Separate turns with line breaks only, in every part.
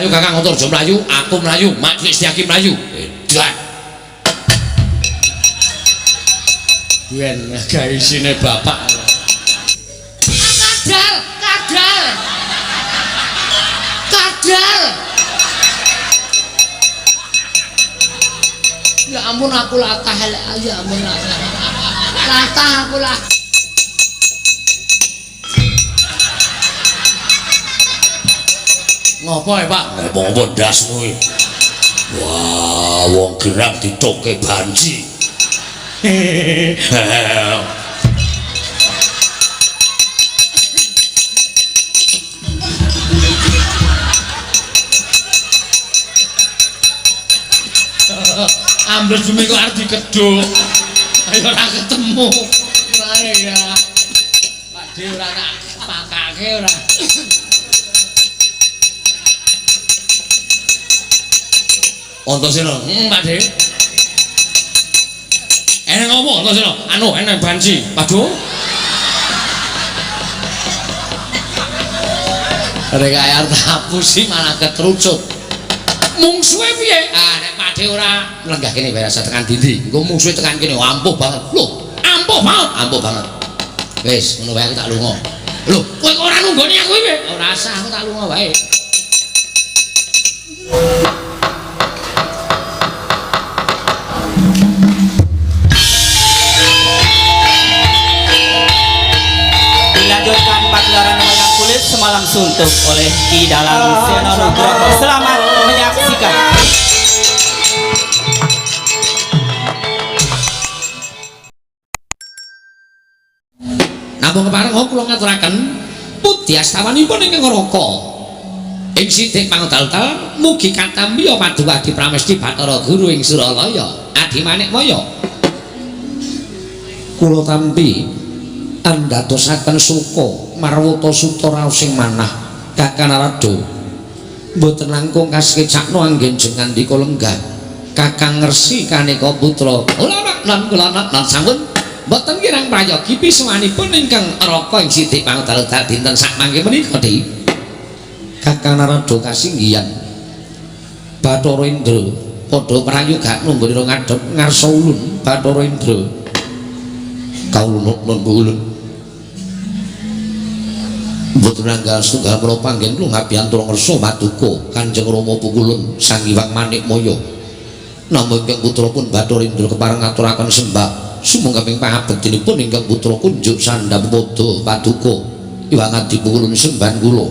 Ayo Kakang Antarja mlayu, aku mlayu, Mak Cilik Setyaki mlayu. Edan. Ben gawe isine bapak. Kadal, kadal. Kadal. Ya ampun aku latah, ya ampun latah. Latah aku lah. Ngopo ya, Pak? Ngopo-ngopo ndasmu iki. Wah, wong gerang ditoke banci. Ambles bumi kok arep dikedhuk. Ayo ora ketemu. Ora ya. Pak De ora tak pakake ora. Antasena, Pak De. Eneng apa Antasena? Anu, eneng banci. Waduh. Rek arep hapusi malah ketrucut. Mungsuhe piye? Ah, nek Pak De ora lenggah kene wae rasa tekan dindi. Engko mungsuhe tekan kene ampuh banget. Lho, ampuh banget, ampuh banget. Wis, ngono wae aku tak lunga. Lho, kowe kok ora nunggoni aku iki? Ora usah, aku tak lunga wae.
Dilanjutkan pagelaran wayang kulit semalam suntuk oleh Ki Dalang Seno Nugroho. Selamat menyaksikan.
Namung kepareng kula ngaturaken puji astawanipun ingkang Raka. Ing sidik pangdal-dal mugi katampi paduka Adi Pramesti Bathara Guru ing Suralaya Adi Manikmaya. Kula tampi andadosaken suka marwata suta raos sing manah Kakang Narada. Mboten langkung kasekecakno anggen jengandika lenggah Kakang Resi kaneka putra. Ora lan kula lan sampun mboten kirang prayogi pisuwanipun ingkang Raka ing sidik pangdal-dal dinten sakmangke menika Dik. Kakang Narada kasinggihan Bathara Indra padha prayoga nunggu ngadhep ngarsa ulun Bathara Indra. Kawula nun ulun. Mboten nanggal setunggal menapa panggen kula ngabiyantara ngersa paduka Kanjeng Rama Pukulun Sang Hyang Manikmaya. Namung ingkang putra pun Bathara Indra kepareng ngaturaken sembah sumangga ing pangabektinipun ingkang putra kunjuk sandhap padha paduka Hyang Adi Pukulun sembahan kula.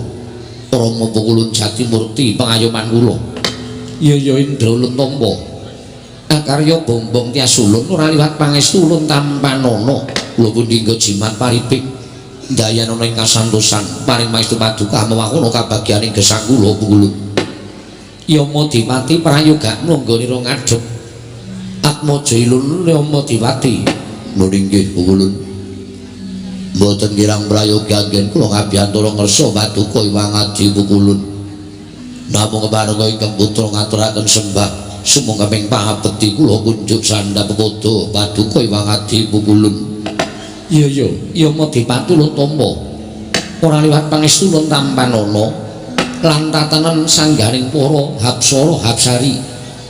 Rama Pukulun Jatimurti pengayoman kula. Ya ya Indra ulun tampa. Akarya bombong tias ulun ora liwat pangestu ulun tampanana. Kula pundi nggo jimat paripik ndayanana ing kasantosan paring maestu paduka mewakana kabagyaning gesang kula Pukulun. Yama Diwati prayoga nunggonira ngadhep Atmaja ilun Yama Diwati. Nun inggih Pukulun. Mboten kirang prayoga anggen kula ngabiyantara ngersa paduka Hyang Adi Pukulun. Namung kepareng ingkang putra ngaturaken sembah sumangga ing pangabekti kula kunjuk sandhap padha paduka Hyang Adi Pukulun. Iya ya, Yama Diwati ulun tampa. Ora liwat pangestu ulun tampanana lan tatanan sangganing para hapsara hapsari,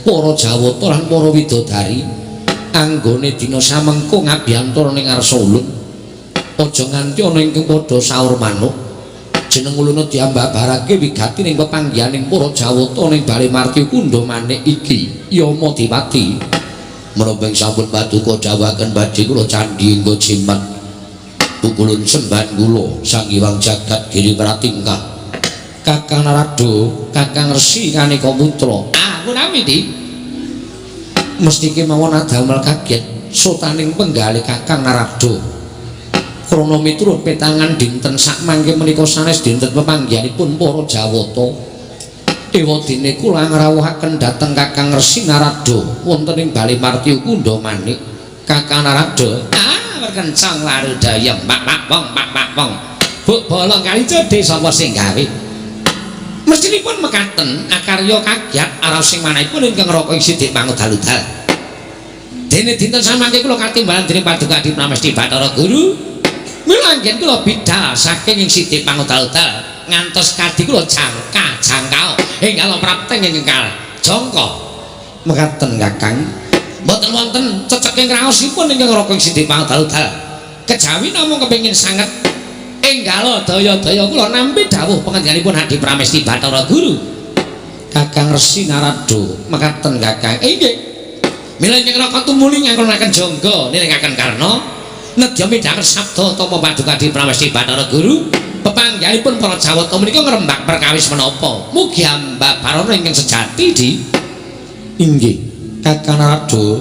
para jawata lan para widodari anggone dina samengko ngabiyantara ning ngarsa ulun. Aja nganti ana ingkang padha saur manuk. Jeneng ulun diambabarake wigati ning pepanggihaning para jawata ning bale Martya Kunda Manik iki Yama Diwati. Menapa ing sampun paduka dawuhaken badhe kula candhi engga jimat Pukulun sembahan kula Sang Hyang Jagat Giri Pratingkah. Kakang Narada, Kakang Resi kaneka putra. Ah, punami Dik. Mesti kemawon adamel kaget sotaning penggalih Kakang Narada. Krana miturut petangan dinten sakmangke menika sanes dinten pepanggihanipun para jawata. Ewadene kula ngrawuhaken dhateng Kakang Resi Narada wonten ing bale Martya Kunda Manik. Kakang Narada, ah berkencang warudaya mak mak wong mak mak wong. Buk bolong kali jodhe sapa sing gawe? Mestinipun mekaten akarya kagiat araos sing manahipun ingkang Raka ing sidik pangudal-udal. Dene dinten samangke kula katimbalan dening Paduka Adi Pramesti Bathara Guru. Mila anggen kula bidal saking ing sidik pangudal-udal ngantos kadi kula jangka jangkao enggal prapteng ingkang jangka. Mekaten Kakang. Mboten wonten ceceking raosipun ingkang Raka Sidi Pangdaludal. Kejawi namung kepengin sanget enggala daya-daya kula nampi dawuh panjenenganipun Adi Pramesti Bathara Guru. Kakang Resi Narada, mekaten Kakang. Inggih. Mila ingkang Raka tumuli ngangkonaken jangga niringaken karna nedya midhanget sabda tama paduka Adi Pramesti Bathara Guru. Pepanggihanipun para Jawata menika ngrembak perkawis menapa? Mugi hamba barana ingkang sejati di. Inggih. Kakang Narada,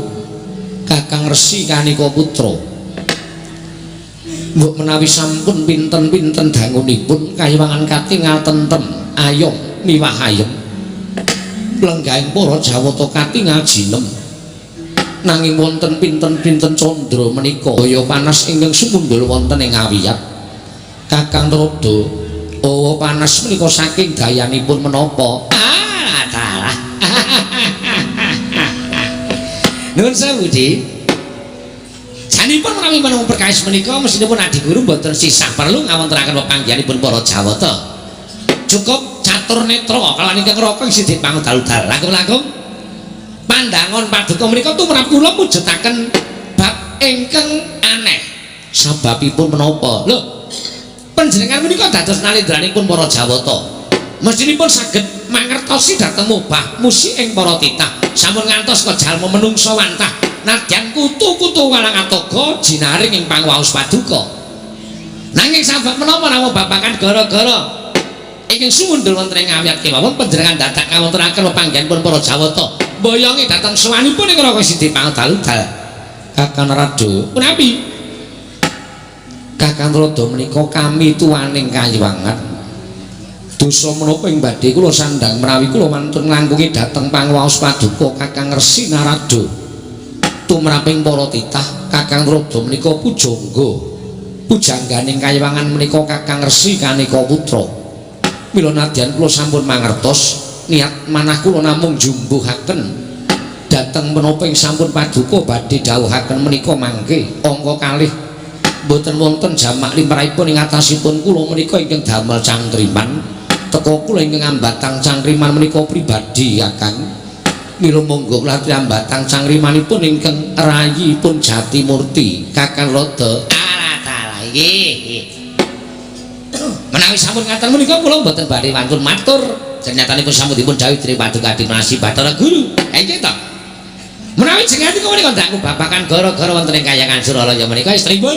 Kakang Resi Kanika Putra. Mbok menawi sampun pinten-pinten dangunipun kayiwangan katingal tentrem, ayom miwah ayem. Lenggahing para Jawata katingal jinem. Nanging wonten pinten-pinten candra menika daya panas ingkang sumundhul wonten ing awiyat. Kakang Narada, hawa panas menika saking dayanipun menapa? Ah, dalah. Nuwun sewu, Dik. Janipun menawi menapa perkawis menika mesinipun Adi Guru mboten sisah perlu ngawontenaken pepanggihanipun para Jawata. Cukup catur netra kalawan ingkang Raka Sidi Pangdaludal. Langkung-langkung pandangan paduka menika tumrap kula mujudaken bab ingkang aneh. Sababipun menapa? Lho, panjenengan menika dados nalendranipun para Jawata. Mestinipun saged mangertosi dhateng mubah musik ing para titah. Sampun ngantos kejalma menungsa wantah nadyan kutu-kutu walang atoga jinaring ing pangwaos paduka. Nanging sabab menapa namung babagan gara-gara ingkang sumundhul wonten ing awiyat kemawon panjenengan dadak ngawontenaken pepanggihanipun para Jawata mboyongi dhateng sowanipun ing Raka Sidi Pangdaludal. Kakang Narada, punapi? Kakang Narada menika kami tuwaning kayiwangan. Dosa menapa ing badhe kula sandhang menawi kula wantun nglangkungi dhateng pangwaos paduka Kakang Resi Narada. Tumraping para titah Kakang Narada menika pujangga. Pujangganing kayiwangan menika Kakang Resi Kanika Putra. Mila nadyan kula sampun mangertos niat manah kula namung jumbuhaken dhateng menapa ing sampun paduka badhe dawuhaken menika mangke angka kalih mboten wonten jamak limrahipun ing atasipun kula menika ingkang damel cangkriman. Teka kula ingkang ambatang cangkriman menika pribadi Kakang. Mila monggo kula ambatang cangkrimanipun ingkang rayipun Jatimurti Kakang Rada. Alah dalah iki. Menawi sampun ngaten menika kula mboten badhe wantun matur. Nyatanipun sampun dipun dawuhi dening Paduka Adi Bathara Guru. Ha iki to. Menawi jenengan menika ndakku babakan gara-gara wonten ing kayangan Suralaya menika estripun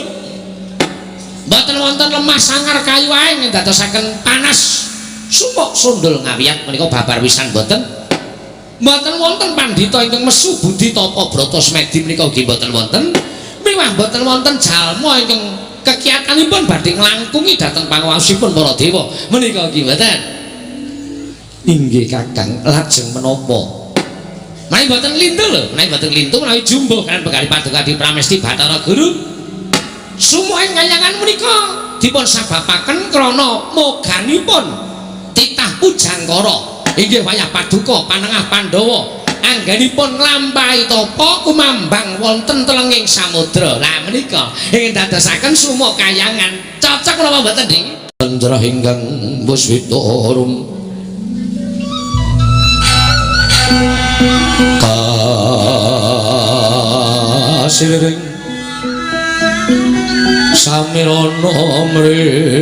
mboten wonten lemah sangar kayu aeng ndadosaken panas sumuk sundul ngawiyat menika babar pisan mboten. Mboten wonten pandhita ingkang mesu budi tapa brata semedi menika ugi mboten wonten. Miwah mboten wonten jalma ingkang kekiyatanipun badhe nglangkungi dhateng panguwasipun para dewa menika ugi mboten. Inggih Kakang, lajeng menapa? Menawi mboten lintu lho, menawi mboten lintu menawi jumbuh kan penggalih Paduka Adi Pramesti Bathara Guru. Sumuh ing kayangan menika dipun sababaken krana moganipun titah Pujangkara inggih wayah paduka panengah Pandhawa anggenipun nglampahi tapa kumambang wonten telenging samudra. Lah menika ingkang dadosaken sumuh kayangan. Cocok menapa mboten, Dik? Candra ingkang buswita rum kasiring samirana mrih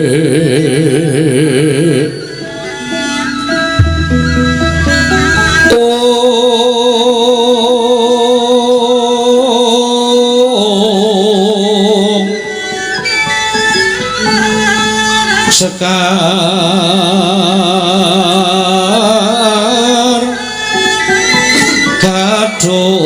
sekar kadung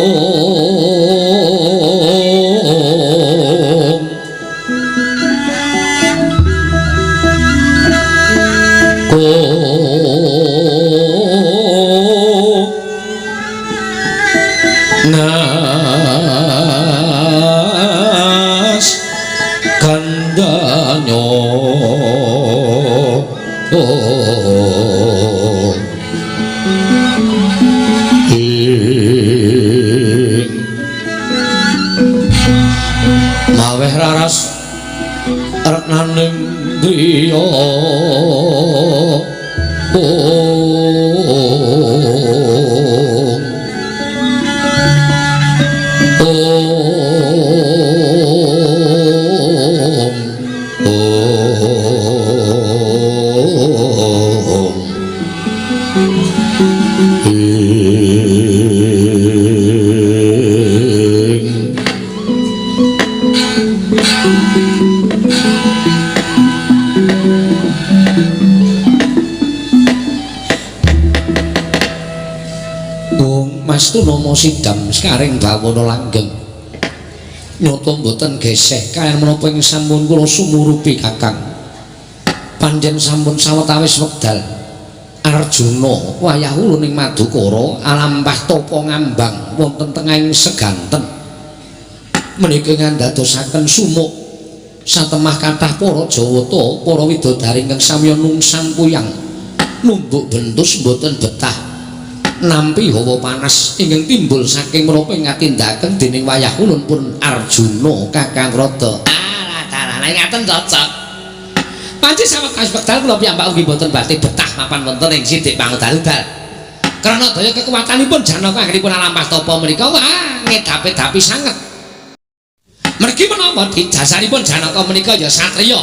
ko nas kandanyo ing maweh raras reknaning griya. Mastu nama sidam sekaring bawana langgeng. Nyata mboten geseh kaliyan menapa ing sampun kula sumurupi Kakang. Pancen sampun sawetawis wekdal Arjuna wayah ulun ing Madukara alampah tapa ngambang wonten tengahing seganten. Menika ngandadosaken sumuk satemah kathah para Jawata, para widodari ingkang samiya nungsang puyang numbuk bentus mboten betah nampi hawa panas ingkang timbul saking menapa ing katindaken dening wayah ulun pun Arjuna Kakang Rada. Alah dalah ngaten cocok. Panci sawetawis wekdal kula piyambak ugi mboten badhe betah mapan wonten ing sithik pangudal-udal. Krana daya kekuatanipun Janaka anggenipun alampah tapa menika wah ngedapi-dapi sanget. Mergi menapa dijasaripun Janaka menika ya satriya.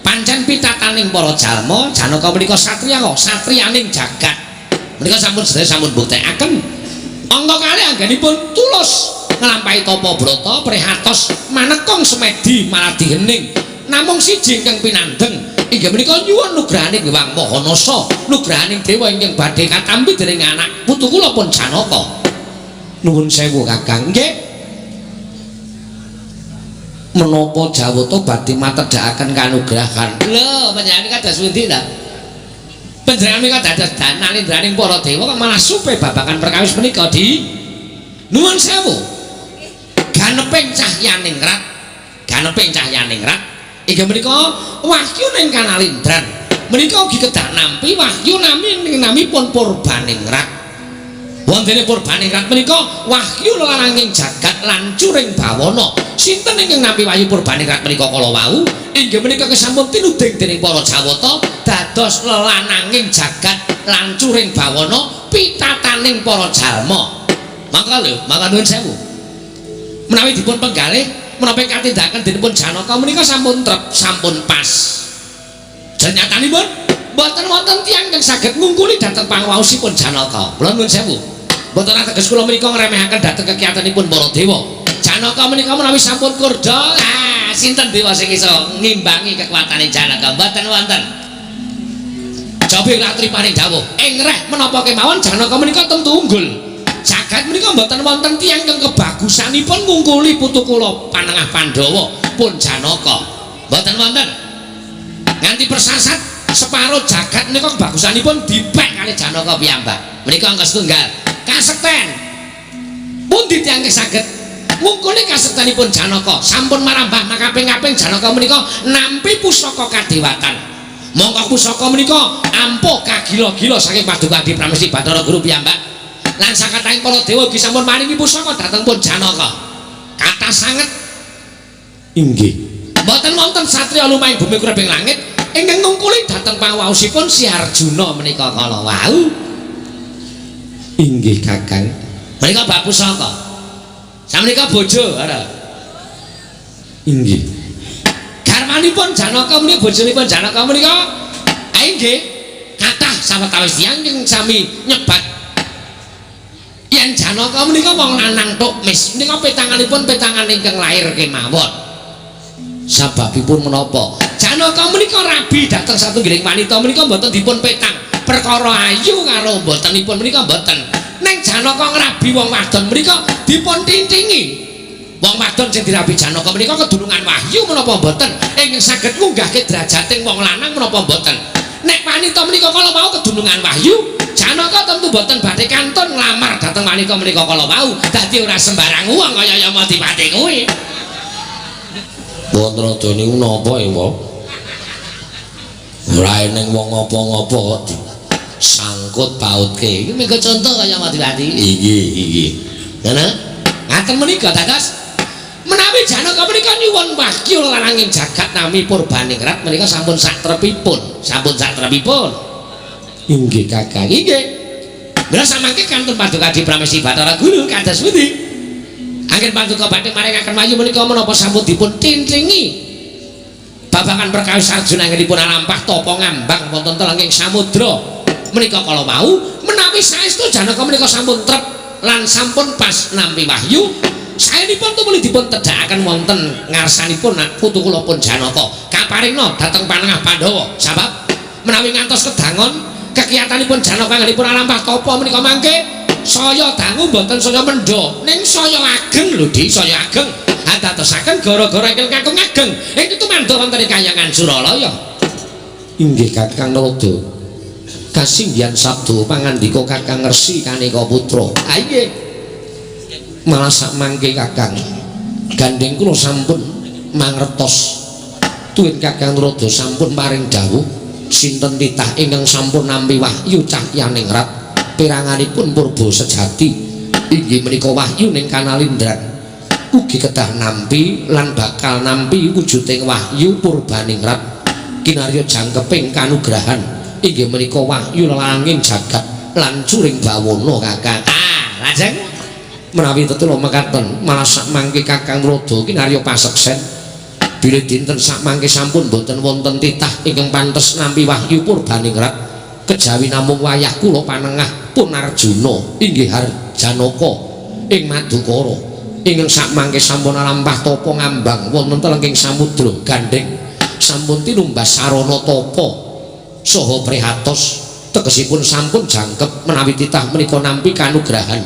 Pancen pitataning para jalma Janaka menika satriya kok satriyaning jagat. Menika sampun sedaya sampun buktekaken. Angka kalih anggenipun tulus nglampahi tapa brata prihatos manekung semedi maladi hening. Namung siji ingkang pinandeng inggih menika nyuwun nugrahaning Hyang Maha Nasa, nugrahaning dewa ingkang badhe katampi dening anak putu kula pun Janaka. Nuwun sewu Kakang. Nggih. Menapa Jawata badhe matedhakaken kanugrahan? Lho, panjenengan kados pundi ta? Panjenengan menika dados danalindraning para dewa kok malah supe babagan perkawis menika di nuwun sewu. Ganeping cahyaning rat, ganeping cahyaning rat inggih menika wahyu ning kanalindran. Menika ugi kedah nampi wahyu nami namipun Purbaningrat. Wontene Purbaningrat menika wahyu lelaranging jagat lan curing bawana. Sinten ingkang nampi wahyu Purbaningrat menika kala wau? Inggih menika kesampun tinuding dening para Jawata dados lelananging jagat lan curing bawana pitataning para jalma. Mangka lho, mangka nuwun sewu. Menawi dipun penggalih menapa katindakan denipun Janaka menika sampun trep, sampun pas. Jenyatanipun mboten wonten tiyang ingkang saged ngungkuli dhateng pangwaosipun Janaka. Kula nuwun sewu. Mboten ateges kula menika ngremehaken dhateng kekiyatanipun para dewa. Janaka menika menawi sampun kurda, ah sinten dewa sing iso ngimbangi kekuatane Janaka? Mboten wonten. Jabe latri paring dawuh, ing reh menapa kemawon Janaka menika tentu unggul. Jagat menika mboten wonten tiyang ingkang kebagusanipun ngungkuli putu kula panengah Pandhawa pun Janaka. Mboten wonten. Nganti persasat separo jagat menika kebagusanipun dipek kalih Janaka piyambak. Menika angka setunggal. Kasekten. Pundi tiyang ingkang saged ngungkuli kasektenipun Janaka? Sampun marambah makaping-kaping Janaka menika nampi pusaka kadewatan. Mongko pusaka menika ampuh kagila-gila saking Paduka Adi Pramesti Bathara Guru piyambak. Lan sakatahing para dewa ugi sampun maringi pusaka dhateng pun Janaka. Kathah sanget. Inggih. Mboten wonten satriya lumahing bumi kureping langit ingkang ngungkuli dhateng pangwaosipun Si Arjuna menika kala wau. Inggih Kakang. Menika bab pusaka. Samenika bojo, ora? Inggih. Garwanipun Janaka menika bojonipun Janaka menika inggih kathah sawetawis tiyang ingkang sami nyebat yen Janaka menika wong lanang tok mis menika petanganipun petangan ingkang lair kemawon. Sababipun menapa? Janaka menika rabi dhateng satunggiling wanita menika mboten dipun petang. Perkara ayu karo mbotenipun menika mboten. Ning Janaka ngrabi wong wadon menika dipun tintingi. Wong wadon sing dirabi Janaka menika kedulungan wahyu menapa mboten? Ingkang saged ngunggahke derajating wong lanang menapa mboten? Nek wanita menika kala wau kedulungan wahyu, Janaka tentu mboten badhe kantun nglamar dhateng wanita menika kala wau. Dadi ora sembarang wong kaya Yamadipati kuwi. Wonten rada niku napa ya, Pak? Ora eneng wong ngapa-ngapa kok disangkut pautke. Iki mengko contoh kaya Yamadipati. Iki iki. Ngono? Ngaten menika dados menawi Janaka menika nyuwun wahyu laranging jagat nami Purbaningrat menika sampun satrepipun, sampun satrepipun. Inggih Kakang, inggih. Mila samangke kantun Paduka Adi Pramesti Bathara Guru kados pundi? Anggen paduka badhe maringaken wahyu menika menapa sampun dipun tintingi babagan perkawis Arjuna anggenipun alampah tapa ngambang wonten telenging samudra menika kala wau menawi saestu Janaka menika sampun trep lan sampun pas nampi wahyu saenipun tumuli dipun tedhakaken wonten ngarsanipun putu kula pun Janaka kaparingna dhateng panengah Pandhawa sabab menawi ngantos kedangon kekiyatanipun Janaka anggenipun alampah tapa menika mangke Saya dangu mboten saya mendha, ning saya ageng lho, Dik, saya ageng. Andadosaken gara-gara ingkang kakung ageng ing tumandha wonten ing kayangan Suralaya. Inggih Kakang Narada. Kasinggihan sabda pangandika Kakang Resi Kaneka Putra. Ah inggih. Malah sakmangke Kakang, gandeng kula sampun mangertos. Tuwin Kakang Narada sampun paring dawuh sinten titah ingkang sampun nampi wahyu cahyaningrat peranganipun purba sejati inggih menika wahyu ning kanalindran ugi kedah nampi lan bakal nampi wujuding wahyu purbaningrat kinarya jangkeping kanugrahan inggih menika wahyu lelanging jagat lan curing bawana Kakang. Ah, lajeng menawi tetula mekaten malah sakmangke Kakang Narada kinarya paseksen bilih dinten sakmangke sampun boten wonten titah ingkang pantes nampi wahyu purbaningrat kejawi namung wayah kula panengah pun Arjuna inggih Harjanaka ing Madukara ingkang sakmangke sampun alampah tapa ngambang wonten telengking samudra gandheng sampun tinumbas sarana tapa saha prihatos tegesipun sampun jangkep menawi titah menika nampi kanugrahan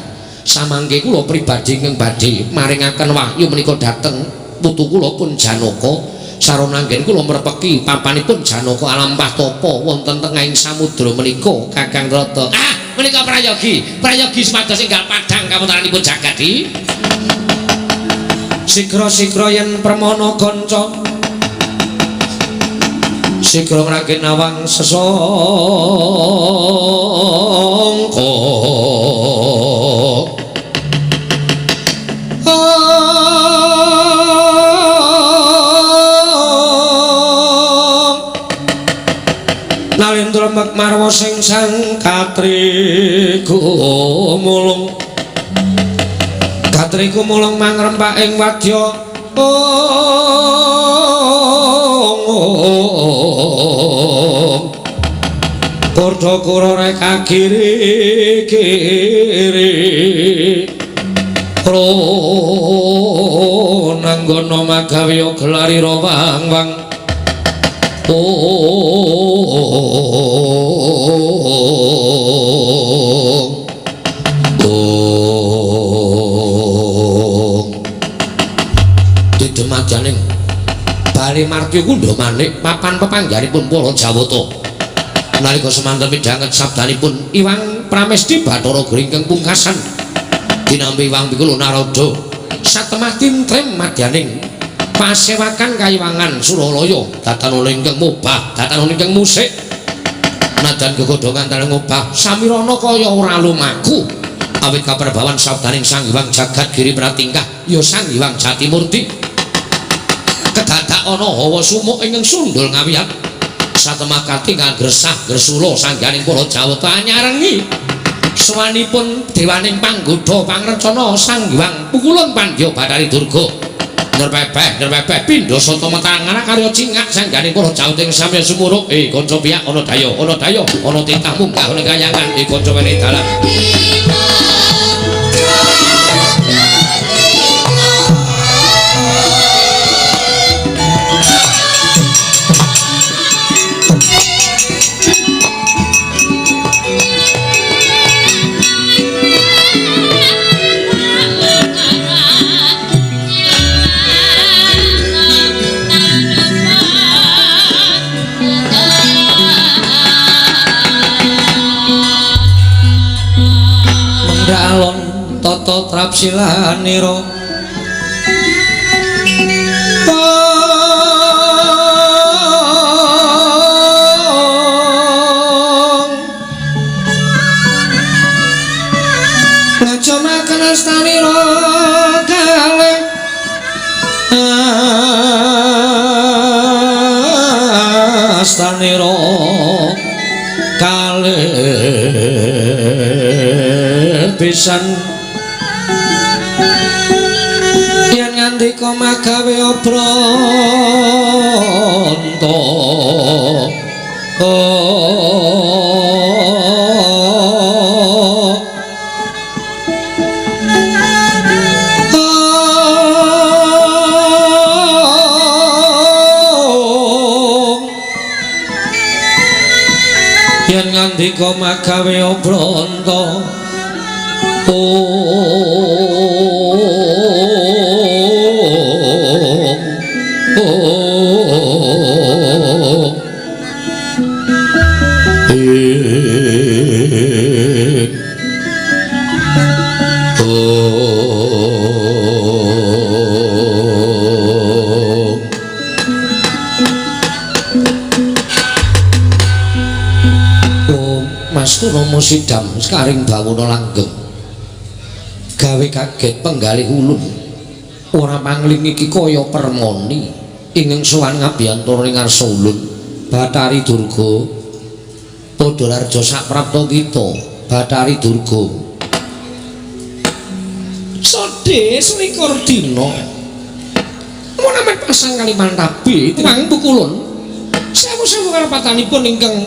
samangke kula pribadi ingkang badhe maringaken wahyu menika dhateng putu kula pun Janaka sarana anggen kula mrepeki papanipun Janaka alampah tapa wonten tengahing samudra menika Kakang Narada. Ah, menika prayogi, prayogi supados enggal padhang kawontenanipun jagat di. Sigra-sigra yen permana kanca sigra ngranggen nawang sesangka. Nalendra marwa sing sang katriku mulung katriku mulung mangrempak ing wadya kurda kura reka kiri kiri nanggana magawe gelarira wang wang Didemadaning Bali Martya Kundha Manik papan pepangganipun para Jawata. Nalika semanten midhanget sabdanipun Iwang Pramesti Bathara Guru ingkang pungkasan dinampi Iwang Pikula Narada satemah tintrem madyaning pasewakan kayiwangan Suralaya datanana ingkang mobah datanana ingkang musik nadan gegodhongan dalan ngobah samirana kaya ora lumaku awit kaperbawan sabdaning Sang Hyang Jagat Giri Pratingkah ya Sang Hyang Jatimurti kedadak ana hawa sumuk ingkang sundul ngawiyat satemah katingal gresah gresula sangganing para Jawata nyarengi sowanipun dewaning panggodha pangrencana Sang Hyang Pukulun Pandya Bathari Durga nrepepeh nrepepeh pindha sata metangan karya cingak sangganing para Jawata ing samya sumurup kanca piyak ana daya ana daya ana titah munggah ana kayangan kanca wene dalan. Alon tata trapsilanira Lajo makan astanira kalih astanira kalih pisan yen ngandika magawe obronto yen ngandika magawe obronto Mas Sidam sekaring bawono langgeng gawe kaget penggalih ulun ora pangling iki kaya permoni ingkang sowan ngabiyantara ing ngarsa ulun Bathari Durga padha larja saprapta kita Bathari Durga sodhe selikur dina mun amet pasang Kalimantabe tiwang pukulun sewu-sewu karapatanipun ingkang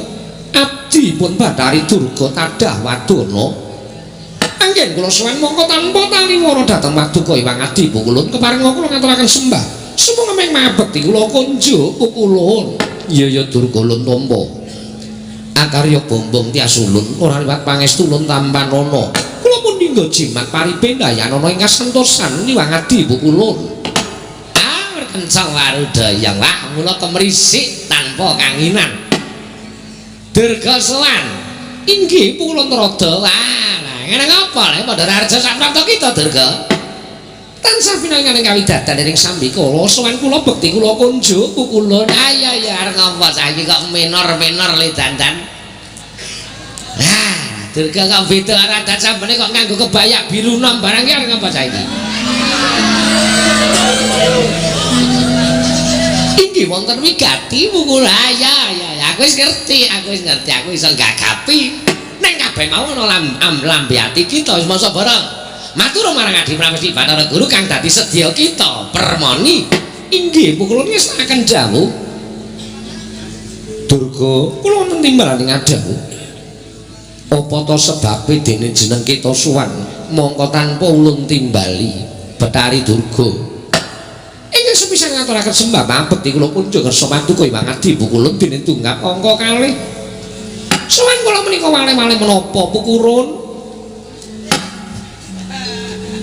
abdi pun Bathari Durga tadah wadana anggen kula sowan mongko tanpa taliwara dhateng paduka Hyang Adi pukulun keparenga kula ngaturaken sembah sumangga ming mabekti kula kunjuk pukulun. Iya ya Durga ulun tampa akarya bombong tias ulun ora liwat pangestu ulun tampanana kula pun dinggo jimat paribendayanana ing kasentosan Hyang Adi pukulun. Ah kencang warudaya wah mula kemrisik tanpa kanginan Durga sowan inggih pukulun rada. Wah ngene ngapa le padha raja saprapta kita Durga tansah pinangan ing kawidadan ing sambikala sowan kula bekti kula kunjuk pukulun. Ayo ya arep ngapa saiki kok menor-menor le dandan. Lah Durga kok beda adat sampene kok nganggo kebaya biru nom barang ki arep ngapa saiki. Inggih wonten wigati pukul. Ya ya aku wis ngerti, aku wis ngerti, aku iso gagapi. Neng kabeh mau ana lambe ati kita wis masa bareng. Matur marang Adi Pramesti Bathara Guru kang dadi sedya kita permoni. Inggih pukulun ngestokaken dawuh. Durga, kula wonten timbalan ing adawuh. Apa ta sebabe dene jeneng kita suwan mongko tanpa ulun timbali Bathari Durga. Ingkang sepisan ngaturaken sembah mabekti kula kunjuk kersa paduka Hyang Adi pukulun dene tunggap angka kalih. Sowan kula menika wale-wale menapa pukurun?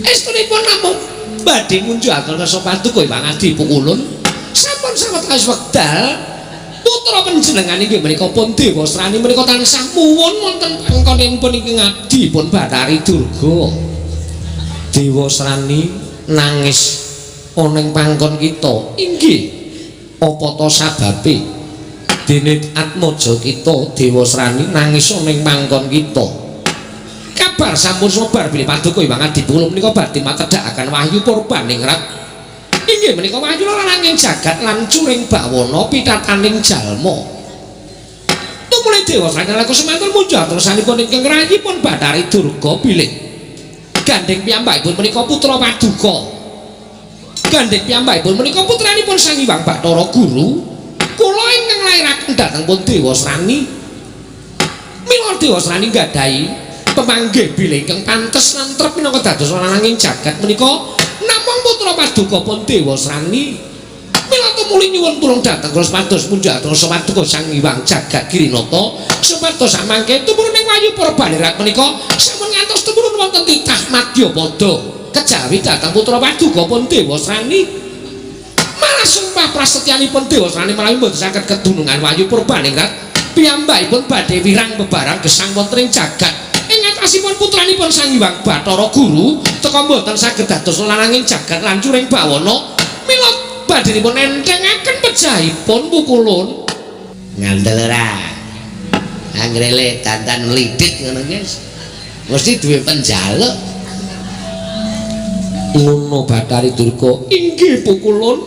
Estunipun namung badhe ngunjukaken kersa paduka Hyang Adi pukulun. Sampun sawetawis wekdal putra panjenengan inggih menika pun Dewasrani menika tansah muwun wonten pangkonipun ingkang abdi pun Bathari Durga. Dewasrani nangis ana ing pangkon kita. Inggih apa ta sababe dene atmaja kita Dewasrani nangis ana ing pangkon kita? Kabar sampun sumebar bilih paduka Hyang Adi Pukulun menika badhe matedhakaken wahyu purbaningrat. Inggih menika wahyu laranging jagat lan curing bawana pitataning jalma. Tumuli Dewasrani nalika semanten munjah tersanipun ingkang rayipun Bathari Durga bilih gandheng piyambakipun menika putra paduka. Gandheng piyambakipun menika putranipun Sang Hyang Bathara Guru kula ingkang lairaken dhateng pun Dewasrani. Mila Dewasrani nggadahi pemanggih bilih ingkang pantes lan trep minangka dados lananging jagat menika namung putra paduka pun Dewasrani. Mila tumuli nyuwun tulung dhateng kula supados munjah rasa paduka Sang Hyang Jagat Girinata supados samangke tumurun ing wahyu purbaningrat menika sampun ngantos tumurun wonten titah madyapada kejawi dhateng putra paduka pun Dewasrani. Malah sumpah prasetyanipun Dewasrani menawi mboten saged kedunungan wahyu purbaningrat piyambakipun badhe wirang bebarang gesang wonten ing jagat ing atasipun putranipun Sang Hyang Bathara Guru teka mboten saged dados lananging jagat lan curing bawana. Mila badhenipun enthengaken pejahipun pukulun. Ngandel ora angrele dandan mlidhik ngono guys mesti duwe penjaluk. Ngono Bathari Durga. Inggih pukulun.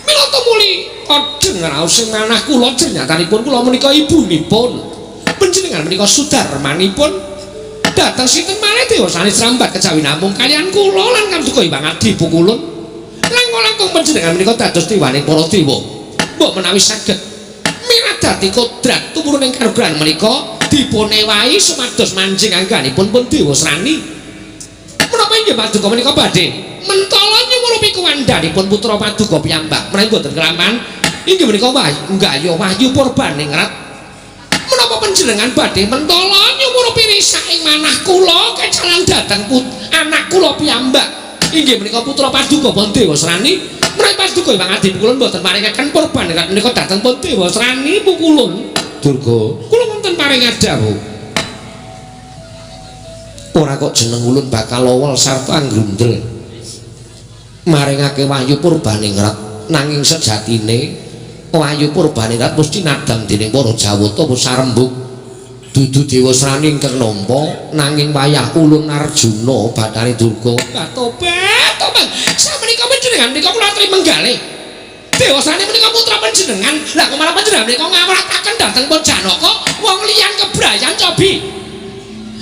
Mila tumuli kodheng raos sing manah kula jernyatanipun kula menika ibunipun panjenengan menika sudarmanipun dhateng sinten malih Dewasrani srambat kejawi namung kaliyan kula lan paduka Hyang Adi pukulun. Langkung-langkung panjenengan menika dados dewaning para dewa. Mbok menawi saged miradati kodrat tumurun ing kanugrahan menika dipun ewahi supados manjing angganipun pun Dewasrani. Menapa inggih paduka menika badhe mentala nyumurupi kuwandhanipun putra paduka piyambak menawi boten kelampahan inggih menika nggayuh wahyu purbaningrat. Menapa panjenengan badhe mentala nyumurupi risak ing manah kula kecalan dhateng anak kula piyambak. Inggih menika putra paduka pun Dewasrani. Menawi paduka Hyang Adi pukulun mboten paringaken purbaningrat menika dhateng pun Dewasrani pukulun. Durga, kula wonten paring dawuh. Ora kok jeneng ulun bakal lowol sarta anggrundel maringake wahyu purbaningrat, nanging sejatine wahyu purbaningrat mesti nadang dening para Jawata sarembug dudu Dewasrani ingkang nampa, nanging wayah ulun Arjuna Bathari Durga. Tobat, tobat. Samenika panjenengan menika kula aturi menggalih. Dewasrani menika putra panjenengan, lha kok malah panjenengan menika ngawrataken dhateng pun Janaka wong liyan kebrayan cobi.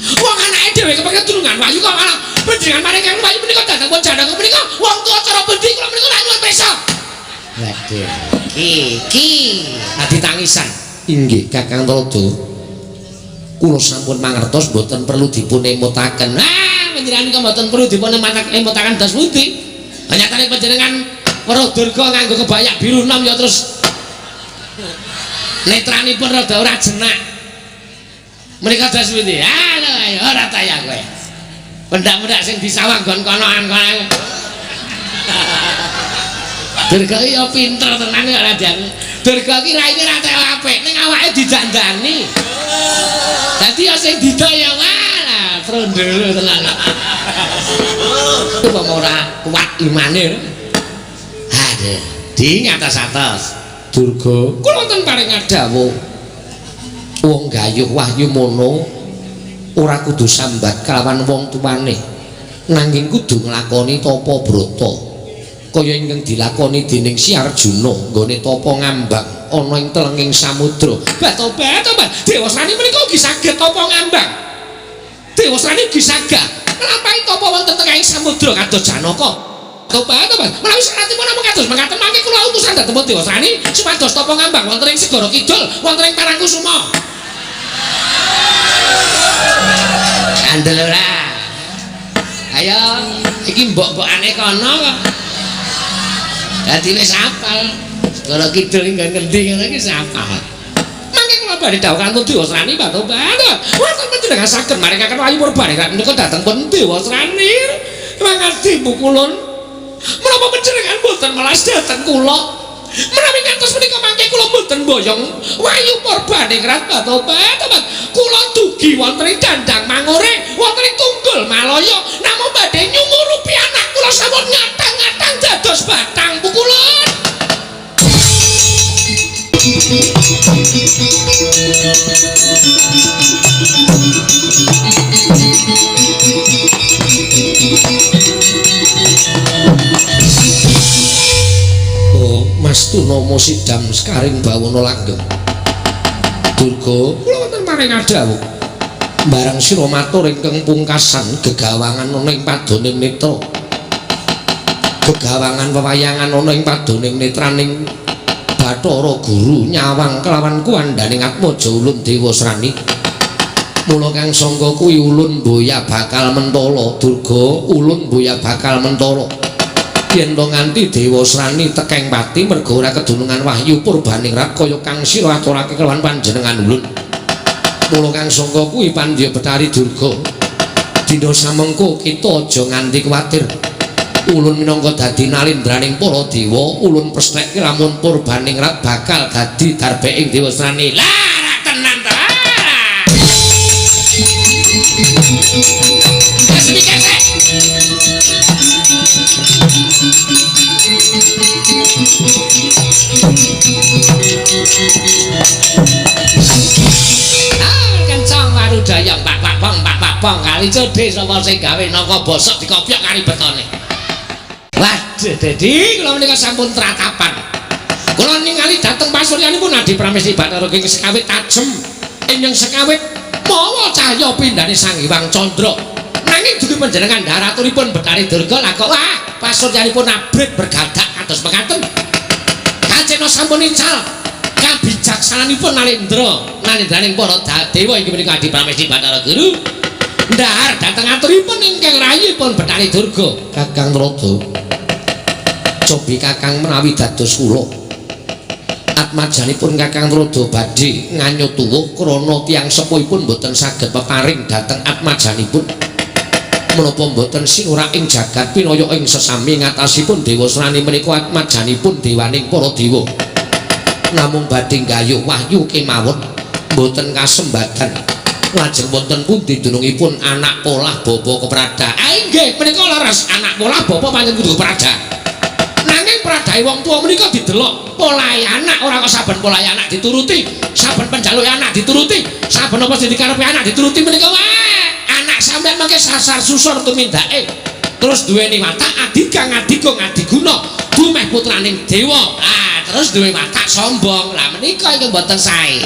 Wong anake dhewe kepengin tulungan wahyu kok malah panjenengan maringaken wahyu menika dhateng pun Janaka menika wong tuwa cara pundi kula menika lak nyuwun pirsa. Waduh. Ki adi tangisan. Inggih Kakang Tuladha. Kula sampun mangertos mboten perlu dipun emutaken. Ah, panjenengan kok mboten perlu dipun emutaken dos pundi? Nyatane panjenengan weruh Durga nganggo kebaya biru nom ya terus netranipun rada ora jenak. Menika dos pundi? Ah, ayo ora tayang kowe. Pendak-pendak sing disawang nggon konoan kono. Durga iki ya pinter tenan kok Raden. Durga iki raine ora tau apik, ning awake didandani. Dadi ya sing didol ya walah, trondolo tenan. Apa ora kuat imane? Aduh, di ngatos-atos. Durga, kula wonten paring dawuh. Wong gayuh wahyu mono ora kudu sambat kelawan wong tuane, nanging kudu nglakoni tapa brata. Kaya ingkang dilakoni dening Si Arjuna nggone tapa ngambang ana ing telenging samudra. Batobat, tobat. Dewasrani menika ugi saged tapa ngambang. Dewasrani ugi saged nglampahi tapa wonten tengahing samudra kados Janaka. Tobat, tobat. Menawi syaratipun namung kados mekaten mangke kula utusan dhateng Dewasrani supados tapa ngambang wonten ing Segara Kidul, wonten ing Parangkusuma. Kandel ora? Ayo, iki mbok-mbokane kono kok. Dadi wis apal. Segara Kidul ing ngendi ngono iki wis apal. Mangke kula badhe dawuh kantun Dewasrani Batobat. Wonten panjenengan saged maringaken wahyu purbaningrat menika dhateng pun Dewasrani. Mangerti pukulun. Menapa panjenengan mboten melas dhateng kula? Menawi ngantos menika mangke kula mboten boyong wahyu purbaningrat Batobat. Kula dugi wonten ing Dandang Mangore, wonten ing Tunggul Malaya, namung badhe nyumurupi anak kula sampun ngatang-ngatang dados batang pukulun. Oh, Mas Tunomo sidam sekaring bawana langgeng. Durga, kula wonten paring dawuh. Barang sira matur ingkang pungkasan gegawangan ana ing padoning netra. Gegawangan wewayangan ana ing padoning netraning Bathara Guru nyawang kelawan kuwandaning atmaja ulun Dewasrani. Mula kang sangka kuwi ulun boya bakal mentala, Durga, ulun boya bakal mentala. Yen to nganti Dewasrani tekeng pati merga ora kedunungan wahyu purbaningrat kaya kang sira aturake kelawan panjenengan ulun. Mula kang sangka kuwi Pandya Bathari Durga, dina samengko kita aja nganti kuwatir. Ulun minangka dadi nalindraning para dewa, ulun pestheke lamun purbaningrat bakal dadi darbeking Dewasrani. Lah, ora tenan ta. Wis mikir sik. Ah, kencang warudaya pak pak pong pak pak pong kali cedhe sapa sing gawe nangka bosok dikopyok kari betone. Waduh, Dedi, kula menika sampun tratapan. Kula ningali dhateng pasuryanipun Adi Pramesti Bathara ing sekawit tajem, ingkang sekawit mawa cahya pindhane Sang Hyang Candra. Nanging dugi panjenengan dharaturipun Bathari Durga lah kok wah pasuryanipun abrit bergadak kados mekaten. Kacena sampun ical kabijaksananipun Nalendra, nalendraning para dewa inggih menika Adi Pramesti Bathara Guru. Ndhahar dhateng aturipun ingkang rayipun Bathari Durga. Kakang Tuladha, cobi Kakang menawi dados kula. Atmajanipun Kakang Tuladha badhe nganyut tuwuh krana tiyang sepuhipun boten saged peparing dhateng atmajanipun. Menapa mboten sinura ing jagat pinaya ing sesami ngatasipun Dewasrani menika atmajanipun dewaning para dewa. Namung badhe nggayuh wahyu kemawon mboten kasembadan. Lajeng wonten pundi dunungipun anak polah bapa keprada? Ah inggih menika leres anak polah bapa pancen kudu keprada. Nanging pradahe wong tuwa menika didelok polahe anak ora kok saben polahe anak dituruti, saben penjaluke anak dituruti, saben apa sing dikarepe anak dituruti menika wae. Anak sampean mangke sasar susur tumindake. Terus duweni watak adigang adigung adiguna dumeh putraning dewa. Ah terus duwe watak sombong. Lah menika iki mboten sae.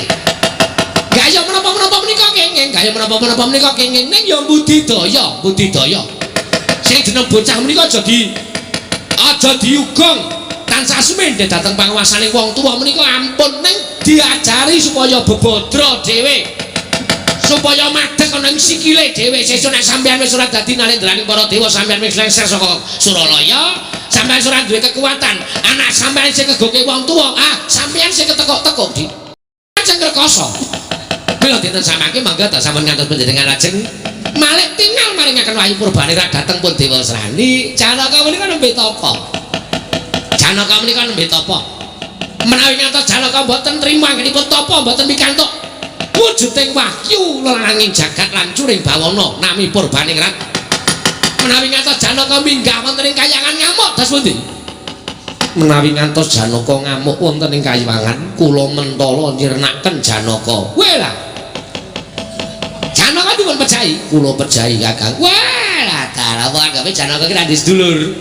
Gaya menapa-menapa menika kenging, gaya menapa-menapa menika kenging ning ya budidaya, budidaya. Sing jeneng bocah menika aja diugong tansah sumendhe dhateng panguwasaning wong tuwa menika ampun ning diajari supaya bebadra dhewe. Supaya madeg ana ing sikile dhewe. Sesuk nek sampeyan wis ora dadi nalendraning para dewa, sampeyan wis lengser saka Suralaya, sampeyan wis ora duwe kekuatan, anak sampeyan sing kegoke wong tuwa, ah sampeyan sing ketekuk-tekuk di lajeng rekoso. Mila dinten samangke mangga ta sampun ngantos panjenengan lajeng malik tingal maringaken wahyu purbanira dhateng pun Dewasrani. Janaka menika nembe tapa? Janaka menika nembe tapa? Menawi ngantos Janaka mboten trima anggenipun tapa mboten pikantuk wujuding wahyu lelanging jagat lan curing bawana nami purbaningrat. Menawi ngantos Janaka minggah wonten ing kayangan ngamuk das pundi? Menawi ngantos Janaka ngamuk wonten ing kayangan kula mentala nyirnaken Janaka. Weh lah. Janaka dipun pejahi, kula pejahi Kakang. Wah, lah dalah anggape Janaka ki ra sedulur.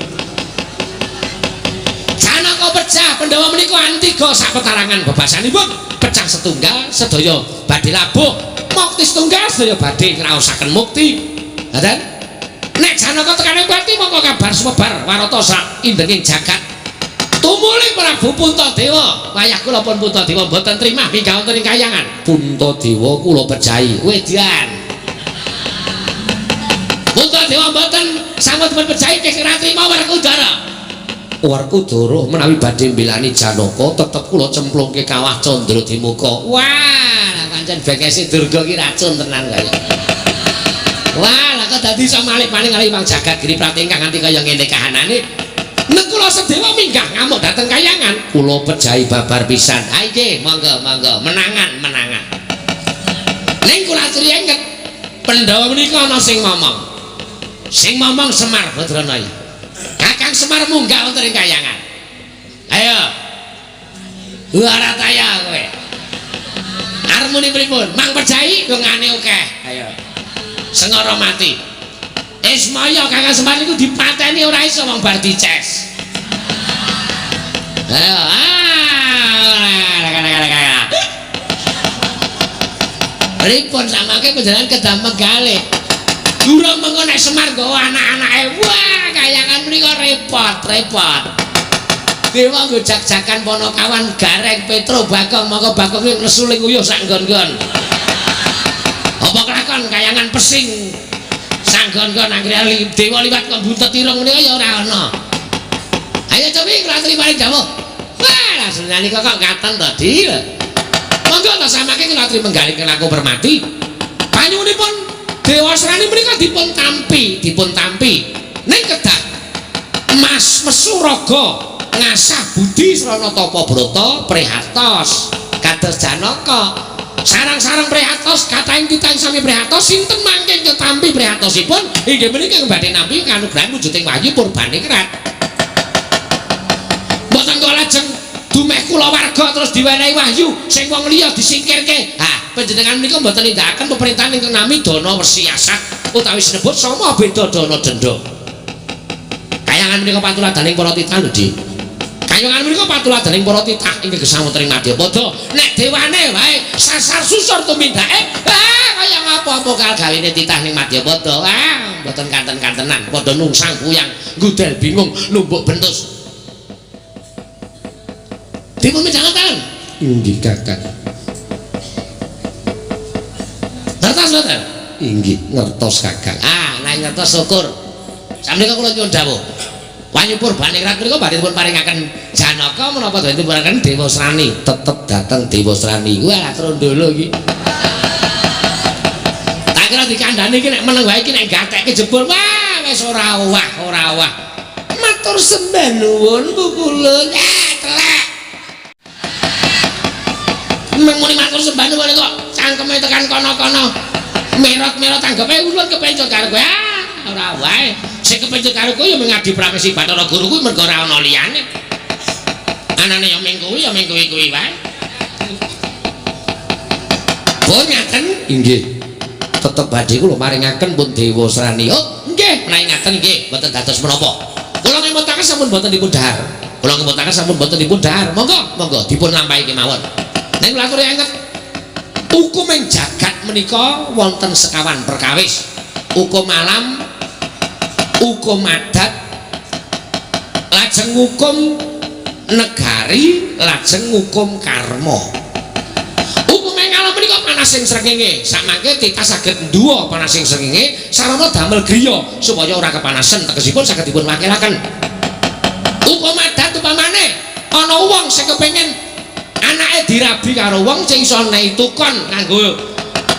Janaka pecah Pandhawa menika antiga sapetarangan bebasanipun pecah setunggal sedaya badhe labuh, mukti setunggal sedaya badhe ngraosaken mukti. Ngoten? Nek Janaka tekane pati mongko kabar sumebar warata sak indenging jagat. Tumuli Prabu Puntadewa, wayah kula pun Puntadewa mboten trimah minggah wonten ing kayangan. Puntadewa kula pejahi. Wedan. Puntadewa mboten sampun dipun pejahi keng ora trima Werkudara. Werkudara menawi badhe mbelani Janaka tetep kula cemplungke kawah Candra Dimuka. Wah, lah pancen bengkese Durga ki racun tenan kaya. Wah, lah kok dadi iso malih paling kali Mang Jagat Giri Pratingkah nganti kaya ngene kahanane. Nek kula sedewa minggah ngamuk dhateng kayangan, kula pejahi babar pisan. Ha iki monggo monggo menangan menangan. Ning kula aturi enget Pandhawa menika ana sing momong. Sing momong Semar Badranaya. Kakang Semar munggah wonten ing kayangan. Ayo. Ora taya kowe. Arep muni pripun? Mang pejahi dongane akeh. Ayo. Sengara mati. Ismaya Kakang Semar niku dipateni ora iso wong bar dices. Ayo, ah. Pripun samangke panjenengan kedah megalih. Durung mengko nek Semar nggawa anak-anake, wah kayangan menika repot, repot. Dewa nggo jak-jakan Ponokawan Gareng Petro Bagong mongko Bagong kuwi nesuling uyuh sak nggon-nggon. Apa kelakon kayangan pesing sanggon-nggon anggere dewa liwat kok buntet irung menika ya ora ana. Ayo cobi kula aturi paring dawuh. Wah, lah senenane kok ngaten to, Di. Monggo ta samangke kula aturi menggalih laku permati. Panyuwunipun Dewasrani menika dipun tampi, dipun tampi. Ning kedah Mas Mesuraga ngasah budi srana tapa brata prihatos kados Janaka. Sarang-sarang prihatos kathahing titah sami prihatos sinten mangke ketampi prihatosipun inggih menika ingkang badhe nampi kanugrahan wujuding wahyu purbaningrat. Mboten kok lajeng dumeh kulawarga terus diwenehi wahyu sing wong liya disingkirke. Ha, panjenengan menika mboten nindakaken pemerintahan ingkang nami dana wesiasat utawi sinebut sama beda dana denda. Kayangan menika patuladaning para titah lho, Dik. Kayangan menika patuladaning para titah ingkang gesang wonten ing Madyapada. Nek dewane wae sasar susur tumindake, ah kaya ngapa-apa kal gawene titah ning Madyapada. Ah, mboten kanten-kantenan, padha nungsang kuyang, gudel bingung, numbuk bentus. Dipun midhangetaken. Inggih, Kakang. Ngertos mboten? Inggih, ngertos Kakang. Ah, nek ngertos syukur. Sampeyan kula nyuwun dawuh. Wanyu Purbaningrat menika badhe dipun paringaken Janaka menapa badhe dipun paringaken Dewasrani? Tetep dateng Dewasrani. Wah, trondolo iki. Tak kira dikandhani iki nek meneng wae iki nek gatekke jebul. Wah, wis ora owah, ora owah. Matur sembah nuwun pukulun. Ah, telek. Muni matur sembah nuwun kok cangkeme tekan kono-kono. Merot-merot tanggepe ulun kepencut karo kowe. Ah, ora wae. Sing kepencut karo kowe ya mung Adi Pramesi Bathara Guru kuwi mergo ora ana liyane. Anane ya mung kuwi ya mung kuwi-kuwi wae. Pun ngaten? Inggih. Tetep badhe kula paringaken pun Dewasrani. Oh, nggih, menawi ngaten nggih, mboten dados menapa. Kula ngemutaken sampun mboten dipun dhahar. Kula ngemutaken sampun mboten dipun dhahar. Monggo, monggo dipun lampahi kemawon. Ning kula aturi anget hukum ing jagat menika wonten sekawan perkawis. Hukum alam, hukum adat, lajeng hukum negari, lajeng hukum karma. Hukum ing alam menika panasing srengenge. Samangke titah saged nduwa panasing srengenge sarana damel griya supaya ora kepanasen, tegesipun saged dipun wakilaken. Hukum adat upamane ana wong sing kepengin anake dirabi karo wong sing iso nehi tukon nganggo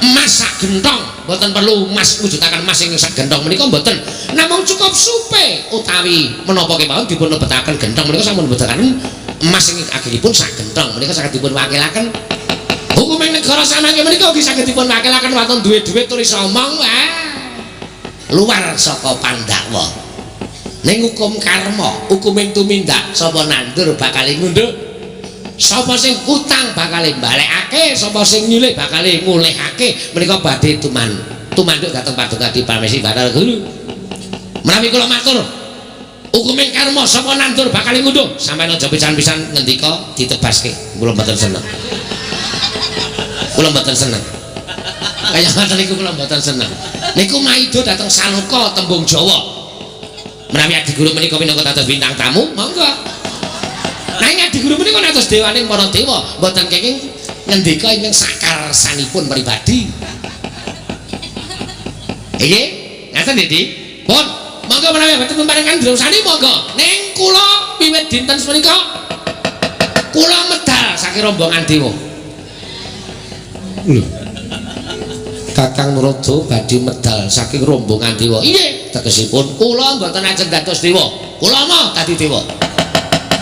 emas sak gentong, mboten perlu emas mujudaken emas sing sak gentong menika mboten, namung cukup supe utawi menapa kemawon dipun lebetaken gentong menika sampun lebetaken emas sing agengipun sak gentong menika saged dipun wakilaken. Hukum ing negara samangke menika ugi saged dipun wakilaken waton duwe dhuwit tur iso omong, luar saka pandhawa. Ning hukum karma, hukuming tumindak, sapa nandur bakal ngundhuh, sapa sing utang bakal balekake, sapa sing nyilih bakal ngulihake. Menika badhe tumanduk dhateng Paduka Adi Pramesi Bathara Guru. Menawi kula matur hukuming karma, sapa nandur bakal ngunduh, sampeyan aja pisan-pisan ngendika ditebaske. Kula mboten seneng, kula mboten seneng kaya ngoten niku, kula mboten seneng niku. Maido dhateng saloka tembung Jawa. Menawi adi guru menika minangka dados bintang tamu, monggo. Nanging adi guru menika dados dewaning para dewa, mboten kenging ngendika ingkang sakarsanipun pribadi. Nggih, ngaten Didi. Pun, monggo menawi boten memparengan drusani monggo. Ning kula wiwit dinten semenika kula medal saking rombongan dewa. Lho. Kakang Nrada badhe medal saking rombongan dewa. Inggih, tegesipun kula mboten ajeng dados dewa. Kula mau dadi dewa.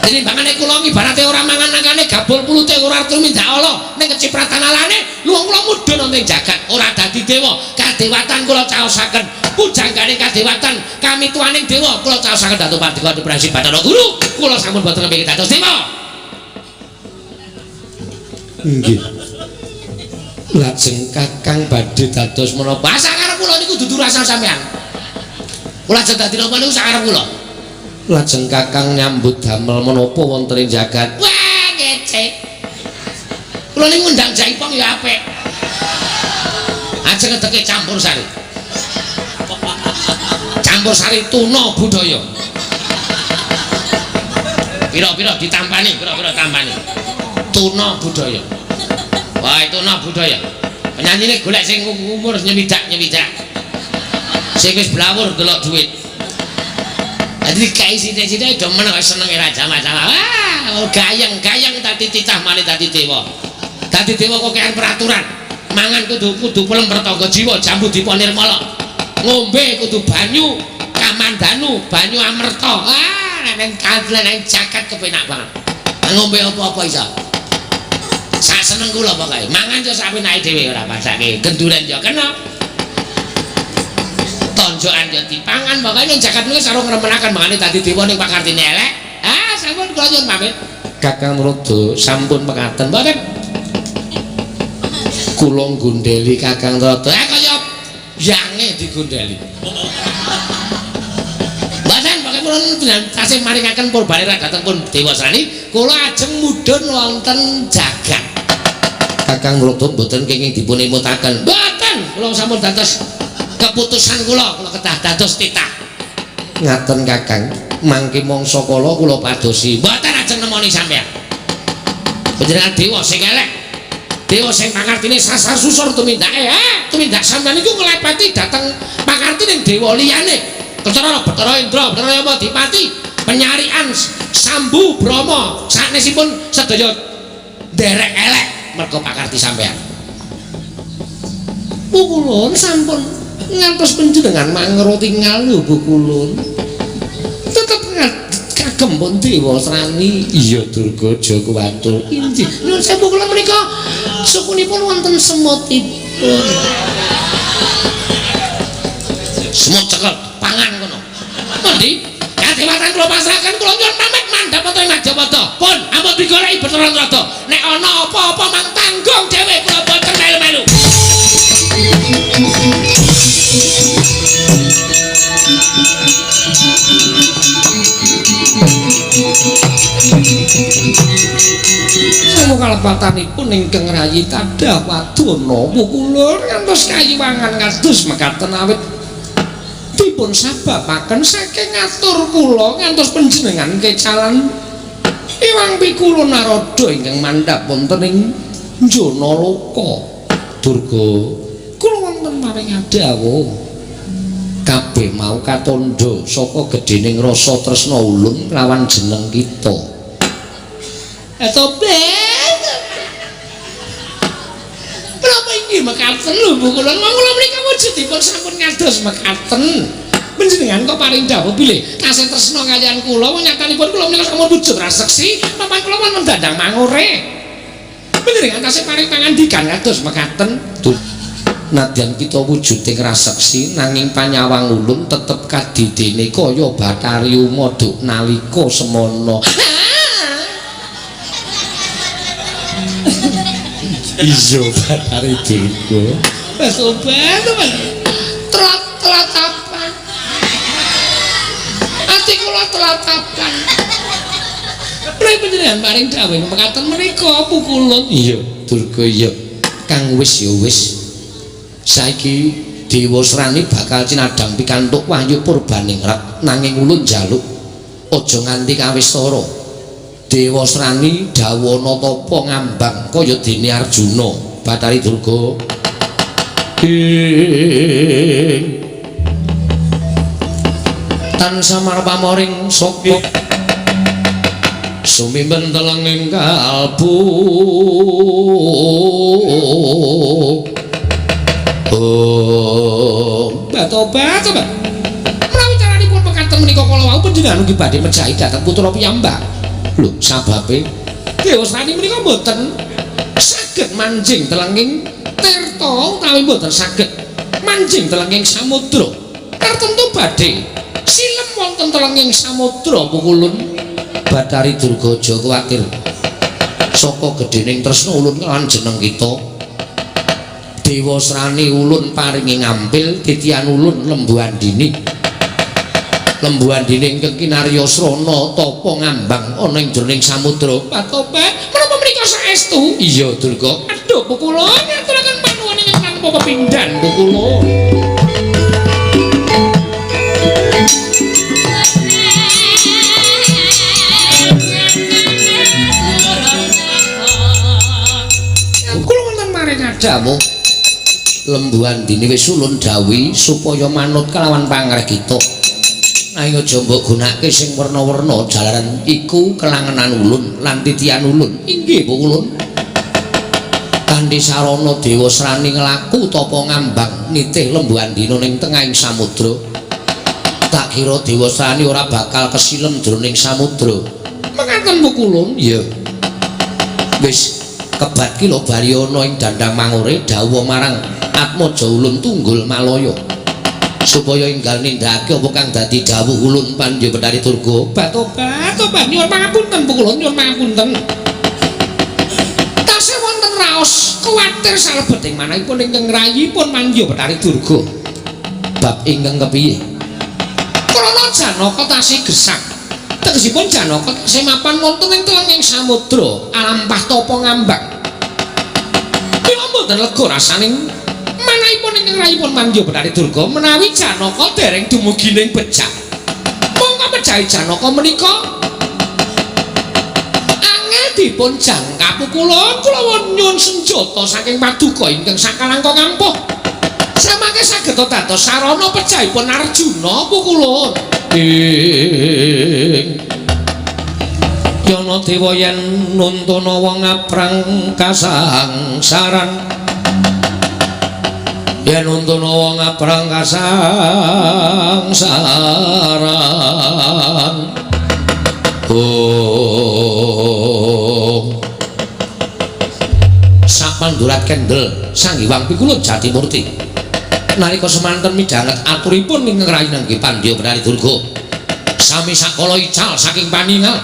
Tinimbangane kula ibarate ora mangan nakane gabul pulute ora tumindak ala ning kecipratan alane, luwung kula mudhun wonten jagat ora dadi dewa. Kadewatan kula caosaken, pujanggane kadewatan kami tuaning dewa kula caosaken dhateng Paduka Prasi Bathara Guru. Kula sampun boten kepengin dados dewa. Nggih. Lajeng Kakang badhe dados menapa? Sakarep kula niku dudu rasa sampean. Kula ajeng dadi napa niku sakarep kula. Lajeng Kakang nyambut damel menapa wonten ing jagat? Wah, ngece. Kula niku ngundang jaipong ya apik. Ajeng ngedeke campur sari. Campur sari tuna budaya. Pira-pira ditampani, pira-pira tampani. Tuna budaya. Wah, tuna budaya. Penyanyine golek sing umur nyemidak-nyemidak. Sing wis blawur delok duit. Dadi dikai sithik-sithik do meneng senenge raja macam. Wah, gayeng-gayeng dadi titah malih dadi dewa. Dadi dewa kok kean peraturan. Mangan kudu kudu pelem pertangga jiwa, jambu dipa nirmala. Ngombe kudu banyu kamandanu, banyu amerta. Ah, nek nang ning jagat kepenak banget. Ngombe apa-apa iso. Sak seneng kula pokoke. Mangan yo sak penake dhewe ora pasake. Genduren yo kena. Tonjokan yo dipangan, pokoke ning jagat niku sarung ngremenaken mangane dadi dewa ning pakartine elek. Ah, sampun kula nyuwun pamit. Kakang Nrada sampun mekaten mboten? Kula nggondheli Kakang Nrada. Eh kaya yange digondheli. Mboten, pokoke kula tasih maringaken purbane dhateng pun Dewasrani, kula ajeng mudhun wonten jagat. Kakang Nrada mboten kenging dipun emutaken. Mboten, kula sampun dados keputusan kula, kula kedah dados titah. Ngaten Kakang, mangke mangsa kala kula padosi. Mboten ajeng nemoni sampeyan. Panjenengan dewa sing elek. Dewa sing pangartine sasar susur tumindake. Tumindak sampeyan niku nglepeti dhateng pakartine dewa liyane. Ketara Bathara Indra, Bathara Yama Dipati. Penyarian Sambu Brama sanesipun sedaya nderek elek merga pakarti sampean. Pukulun sampun ngantos panjenengan mangro tingal lho Pukulun. Tetep kagem pun Dewa Srani. Iya Durga aja kuwatur. Inggih. Nyuwun sewu kula menika sukunipun wonten semutipun. Semut cekel pangan kono. Endi? Kadewatan kula pasrahaken kula nyuwun pamit mandhap wonten ing Madyabada. Pun ampun digoleki Bathara Narada. Nek ana apa-apa mang tanggung dhewe kula boten melu-melu. Samu kalepatanipun ingkang rayi tadah wadana pukulun ngantos kayiwangan kados mekaten awit dipun sababaken saking ngatur kula ngantos panjenengan kecalan Iwang Pikula Narada ingkang mandhap wonten ing Janaloka. Durga kula wonten paring dawuh kabeh mau katandha saka gedhening rasa tresna ulun lawan jeneng kita. Tobat. Menapa inggih mekaten lho Bu kula? Kula menika wujudipun sampun ngados mekaten. Panjenengan kok paring dawuh bilih tasih tresna kaliyan kula, wong nyatanipun kula menika sampun wujud raseksi, papan kula wonten dandang mangure. Panjenengan tasih paring pangandikan kados mekaten. Nadyan kita wujuding raseksi nanging panyawang ulun tetep kadidene kaya Bathari Uma duk nalika semana. Iya Bathari Durga. Wis obat temen. Telat-telatapan. Ati kula telatapan. Menawi panjenengan paring dawuh mekaten menika pukulun. Iya Durga iya. Kang wis ya wis. Saiki Dewa Srani bakal cinadhang pikantuk wahyu purbaningrat nanging ulun njaluk aja nganti kawistara. Dewa Srani dawana tapa ngambang kaya dene Arjuna. Bathari Durga ing tansah marpamoring saka sumimpen telenging kalbu. Oh, tobat tobat. Menawi caranipun mekaten menika kala wau panjenengan ugi badhe mejahi dhateng putra piyambak. Lho, sababe Dewa Srani menika mboten saged manjing telenging tirta utawi mboten saged manjing telenging samudra. Tartemtu badhe silem wonten telenging samudra pukulun. Bathari Durga aja kuwatir. Saka gedhening tresna ulun lan jeneng kita Dewa Srani ulun paringi ngampil titian ulun Lembu Andini. Lembu Andini ingkang kinarya srana tapa ngambang ana ing jroning samudra. Patobat menapa menika saestu? Iya Durga. Aduh kula ngaturaken panuwun ingkang tanpa pepindhan kula. Kula wonten maring adamu. Lembu Andini wis ulun dawuhi supaya manut kelawan pangreh kita. Nanging aja mbok gunake sing werna-werna jalaran iku kelangenan ulun lan titian ulun. Inggih Bu ulun. Kanthi sarana Dewa Srani nglaku tapa ngambang nitih Lembu Andina ning tengahing samudra. Tak kira Dewa Srani ora bakal kesilem jroning samudra. Mekaten Bu kulun? Iya. Wis kebat ki lho bali ana ing dandang mangure dawuh marang Atmaja ulun Tunggul Malaya supaya enggal nindakake apa kang dadi dawuh ulun Pandya Bathari Durga. Batobat tobat nyuwun pangapunten Bu kula nyuwun pangapunten. Tasih wonten raos kuwatir salebeting manahipun ingkang rayipun Pandya Bathari Durga. Bab ingkang kepiye? Krana Janaka tasih gesang. Tegesipun Janaka tasih mapan wonten ing telenging samudra alampah tapa ngambang. Kula mboten lega rasaning manahipun ingkang rayipun Mandya Bathari Durga menawi Janaka dereng dumugi ning bejah. Mongko mejahi Janaka menika angel dipun jangkap kula kula nyuwun senjata saking paduka ingkang sakalangkung ampuh. Samangke saged dados sarana pejahipun Arjuna pukulun. Ing Yana dewa yen nuntuna wong aprang kasangsaran, yen nuntuna wong aprang kasangsaran. Oh, sapandurat kendel Sang Hyang Pikulun Jatimurti nalika semanten midhanget aturipun ingkang rayi nangge Pandya Betari Durga sami sakala ical saking paningal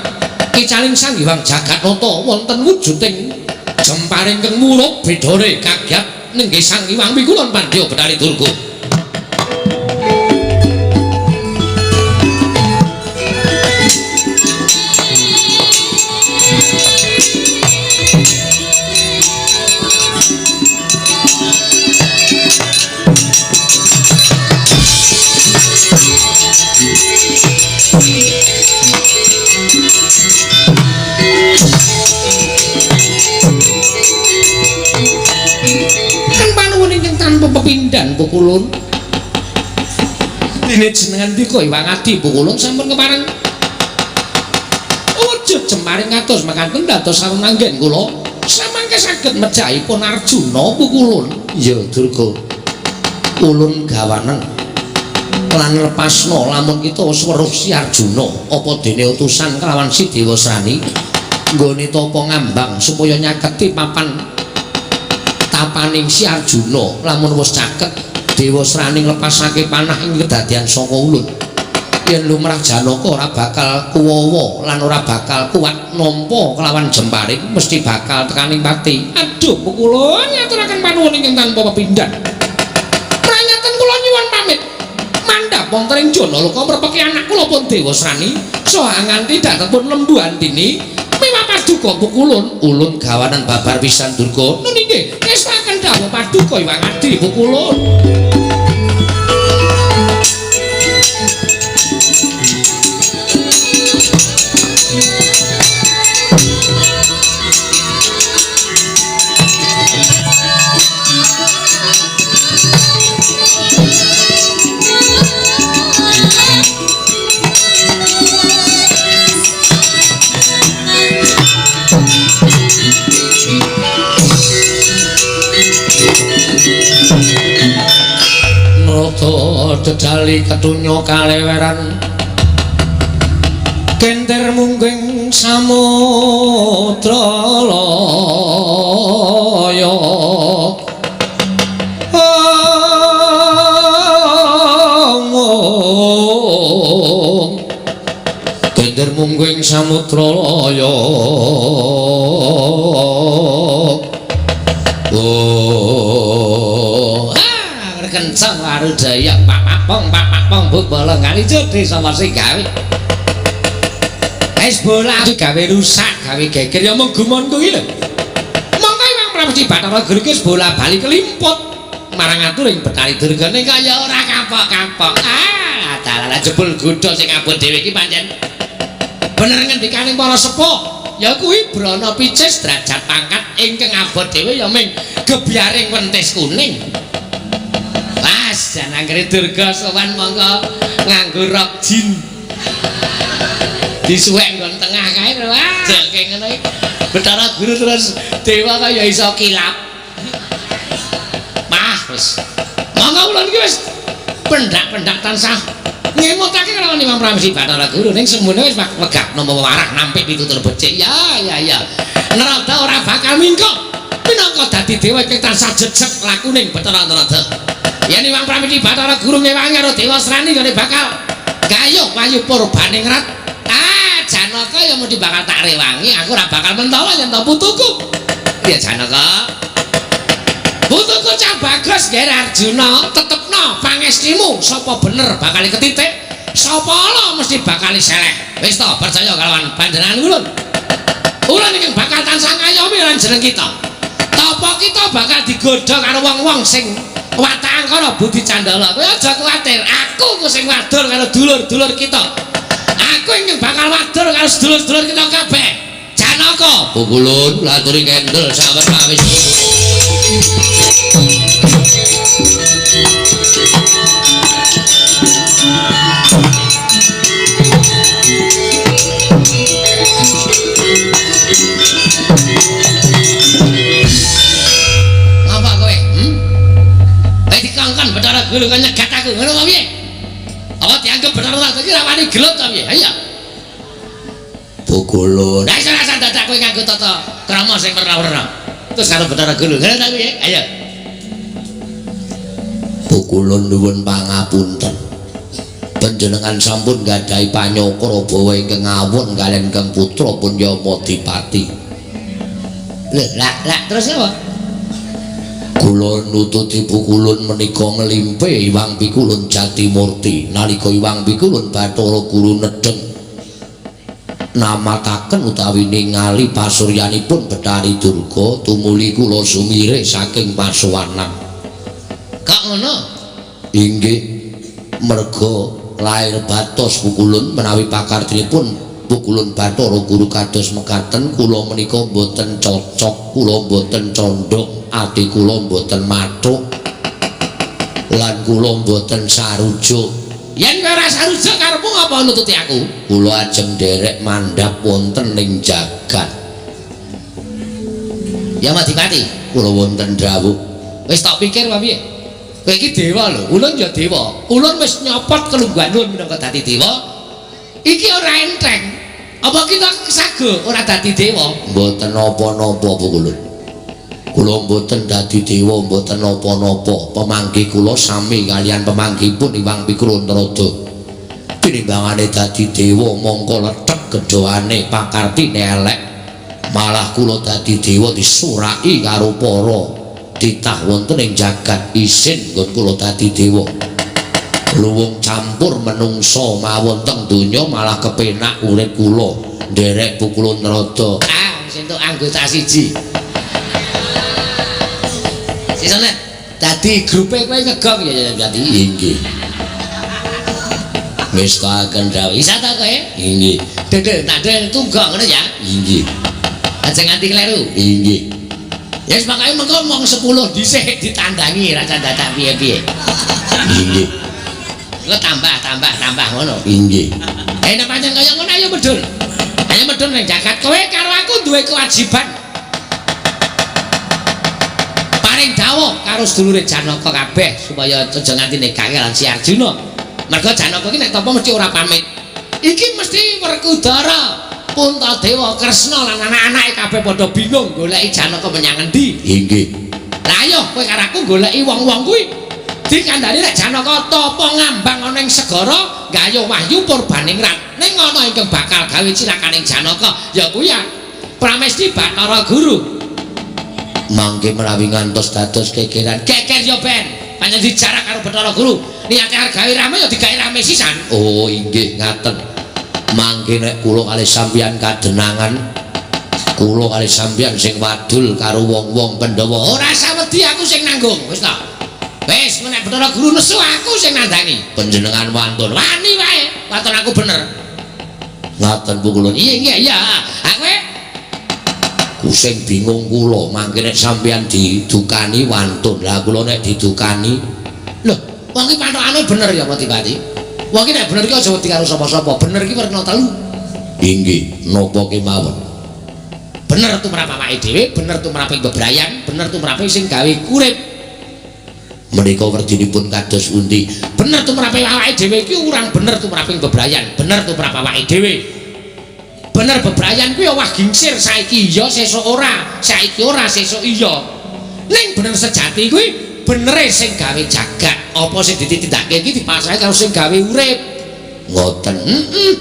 icaling Sang Hyang Jagatnata wonten wujuding jemparing ingkang murup bedore kagyat nenggih Sang Hyang Pikulun Pandya Betari Durga. Pepindhan Pukulun dene jenengan dika Hyang Adi Pukulun sampun kepareng wujud jemaring kados mekaten dados sareng anggen kula samangke saged mejahipun Arjuna Pukulun. Ya Durga, ulun gawanen lan lepasna lamun kita wis weruh si Arjuna apa dene utusan kelawan si Dewasrani nggone tapa ngambang supaya nyaketi papan tapaning si Arjuna. Lamun wis caket Dewasrani nglepasake panah ing kedadian saka ulun yen lumrah Janaka ora bakal kuwawa lan ora bakal kuat nampa kelawan jemparing mesti bakal tekaning pati. Aduh Pukulun ngaturaken panuwun ingkang tanpa pepindhan. Pranyaten kula nyuwun pamit mandhap wonten ing Janaloka mrepeki anak kula pun Dewasrani saha nganti dhateng Lembu Antini miwah paduka Pukulun. Ulun gawanan babar pisan Durga. Nun inggih ngestakaken dawuh paduka Hyang Adi Pukulun. Dedali ketunya kaleweran kenter mungging samudra laya. Kenter mungging samudra laya. Oh, kenceng warudaya pak pakpong buk bolong kali jodi sama sing gawe wis bola gawe rusak gawe geger ya mung gumonku iki lho. Monggo Hyang Pramusti Bathara Guru iki wis bola bali kelimput marang aturing Betari Durga ning kaya ora kapok-kapok. Ah, dalah jebul godha sing abot dhewe iki pancen bener ngendikaning para sepuh ya kuwi Brana Picis derajat pangkat ingkang abot dhewe ya ming gebyaring wentis kuning. Jan anggere Durga sowan mongko nganggo rok jin. Disuwek nggon tengah kae lho. Jeke ngono iki. Bathara Guru terus dewa kaya iso kilap. Mah wis. Monggo ulun iki wis pendak-pendak tansah ngemutake karo Imam Pramesti Bathara Guru ning semune wis wegah nampa warah nampik pitutur becik. Ya ya ya. Nerada ora bakal mingko. Minangka dadi dewa ingkang tansah jejeg lakuning Bathara Narada. Yen Hyang Pramesti Bathara Guru ngewangi karo Dewasrani gone bakal gayuh wayu purbaning rat. Ah, Janaka ya mesti bakal tak rewangi, aku ora bakal mentala yen to putuku. Ya Janaka. Putuku cah bagus Ger Arjuna, tetepno pangestimu sapa bener bakal ketitik, sapa ala mesti bakal seleh. Wis to percaya kalawan panjenengan ulun. Ulun ingkang bakal tansah ngayomi lan jeneng kita. Tapa kita bakal digodha karo wong-wong sing watak angkara budi candala. Kowe aja kuwatir, aku ku sing wadul karo dulur-dulur kita. Aku ingkang bakal wadul karo sedulur-sedulur kita kabeh. Janaka, Pukulun laturi kendel sawet pawis. dianggep Bathara Narada iki ra wani gelut ta piye? Ayo. Pukulun. Lah iso rasa dadak kowe nganggo tata krama sing werna-werna. Terus karo Bathara Guru. Ngono ta piye? Ayo. Pukulun nuwun pangapunten. Panjenengan sampun gadhahi panyokra bawa ingkang ngawon kaliyan ingkang putra pun Yamadipati. Lho, lah terus apa? Kula nututi Pukulun menika nglimpe Iwang Pikulun Jatimurti. Nalika Iwang Pikulun Bathara Guru nedheng namataken utawi ningali pasuryanipun Bathari Durga tumuli kula sumire saking pasowanan. Kok ngono? Inggih, merga lair batos Pukulun menawi pakartinipun Pukulun Bathara Guru kados mekaten kula menika mboten cocok, kula mboten condhong, ati kula mboten mathuk lan kula mboten sarujuk. Yen kowe ora sarujuk karepmu ngapa nututi aku? Kula ajeng nderek mandhap wonten ing jagat. Ya Madipati, kula wonten dawuh. Wis tak pikir apa piye? Kowe iki dewa lho, ulun ya dewa. Ulun wis nyopot kelungguhan ulun minangka dadi dewa. Iki ora enteng. Apa kita sago ora dadi dewa? Mboten napa-napa Pukulun. Kula mboten dadi dewa, mboten napa-napa. Pemanggih kula sami kaliyan pemanggihipun Iwang Pikulun Narada. Tinimbangane dadi dewa mongko lethek gedhoane pakartine elek. Malah kula dadi dewa disuraki karo para titah wonten ing jagat isin nggon kula dadi dewa. Luwung campur menungsa mawon teng donya malah kepenak urip kula nderek Pukulun Narada. Ah, wis entuk anggota siji. Sisane dadi grupe kowe ngegong ya ya dadi. Inggih. Ngestakaken dawuh. Isa ta kowe? Inggih. Dede, tak tunggong ngono ya? Inggih. Aja nganti kleru. Inggih. Ya wis pokoke mengko mong 10 dhisik ditandangi ra dadak piye-piye. Inggih. Engko tambah tambah tambah ngono. Inggih. Nek pancen kaya ngono ayo medhun. Ayo medhun ning jagat. Kowe karo aku duwe kewajiban. Paring dawuh karo sedulure Janaka kabeh supaya aja nganti nekake lan si Arjuna. Mergo Janaka iki nek tapa mesti ora pamit. Iki mesti Werkudara, Puntadewa, Kresna lan anak-anake kabeh padha bingung goleki Janaka menyang endi. Inggih. Lah ayo kowe karo aku goleki wong-wong kuwi. Dikandhani nek Janaka tapa ngambang ana ing segara gayuh wahyu purbaningrat. Ning ana ingkang bakal gawe cilakaning Janaka ya kuwi ya Pramesti Bathara Guru. Mangke menawi ngantos dados kekeran. Keker ya ben. Pancen dijarak karo Bathara Guru. Niate arep gawe rame ya digawe rame sisan. Oh inggih ngaten. Mangke nek kula kalih sampeyan kadenangan, kula kalih sampeyan sing wadul karo wong-wong Pandhawa. Ora usah wedi aku sing nanggung. Wis ta. Wis nek Bathara Guru nesu aku sing nandangi. Panjenengan wantun. Wani wae. Waton aku bener. Ngaten Pukulun. Iya iya iya. Aku kusing bingung kula mangke nek sampeyan didukani wantun. Lah kula nek didukani, lho wong iki pathokane bener ya Madipati. Wong iki nek bener iki aja wedi karo sapa-sapa. Bener iki werna telu. Inggih, napa kemawon? Bener tumrap awake dhewe, bener tumrap bebrayan, bener tumrap sing gawe urip. Menika werdinipun kados pundi? Bener tumrap awake dhewe iki urang bener tumrap bebrayan, bener tumrap awake dhewe. Bener bebrayan kuwi wah gingsir saiki iya sesuk ora, saiki ora sesuk iya. Ning bener sejati kuwi benere sing gawe jagat. Apa sing ditindakake iki dipasrahke karo sing gawe urip. Ngoten. Heeh.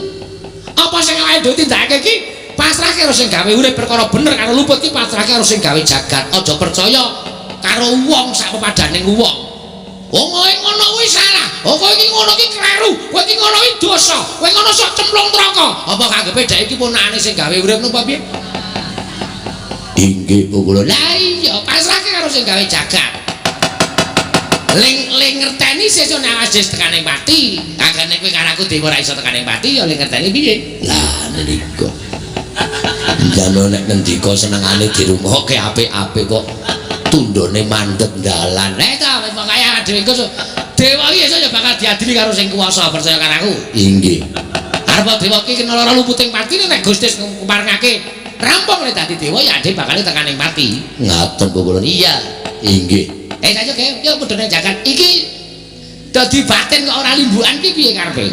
Apa sing awake dhewe tindakake iki pasrahke karo sing gawe urip, perkara bener karo luput iki pasrahke karo sing gawe jagat. Aja percaya karo wong sak pepadaning wong. Wong kowe ngono kuwi salah. Oh kowe iki ngono iki kleru. Kowe iki ngono iki dosa. Kowe ngono sok cemplung neraka. Apa kanggepe dhek iki ponakane sing gawe urip napa piye? Inggih kula. Lah iya, pasrahke karo sing gawe jagat. Ling ngerteni sesuk nek awake dhewe tekaning pati. Agane kowe karo aku dhewe ora iso tekaning pati ya ling ngerteni piye? Lah menika. Njane nek ngendika senengane dirungokke apik-apik kok tundone mandeg dalan. Lah ta wis pokoke awake dhewe engko dewa iki esuk ya bakal diadili karo sing kuwasa, percaya karo aku. Inggih. Arep dewa iki kena lara luputing pati nek Gusti keparengake rampung nek dadi dewa ya ade bakal tekaning pati. Ngaten kula. Iya. Inggih. Saja yo mudhune jagat iki Dadi batin kok ora limbukan ki piye karepe?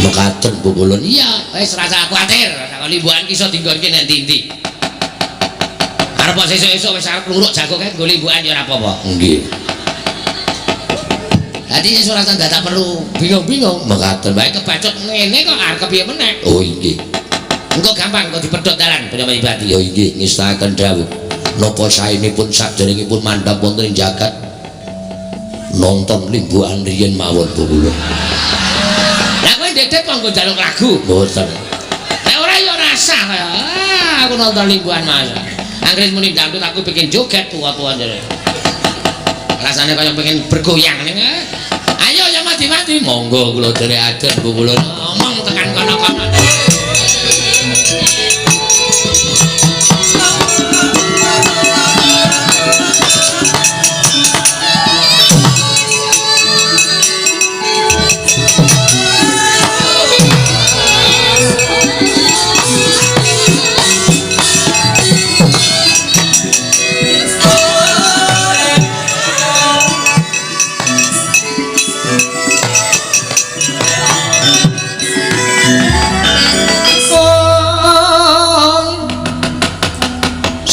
Mekaten pukulun. Iya, wis rasa kuwatir. Nek limbukan ki iso dinggonke nek ndi-ndi. Arep sesuk-esuk wis arep luruk jago kae nggo limbukan ya ora apa-apa. Nggih. Dadi wis ora dadak perlu bingung-bingung. Mekaten wae kebacut ngene kok arep kepiye meneh. Oh inggih. Engko gampang kok dipedhot dalan punya pribadi. Oh inggih, ngestaken dawuh. Napa saenipun saderengipun mandhap wonten ing jagat nonton limbukan riyen mawon pukulun. Lah kowe dedet kok nggo njaluk lagu? Mboten. Nek ora ya ora sah kaya. Ah, aku nonton limbukan Mas. Anggere muni dangdut aku pengen joget tuwa-tuwa jare. Rasane kaya pengen bergoyang ning. Ayo ya mati-mati. Monggo kula dherekaken pukulun. Omong tekan kono-kono.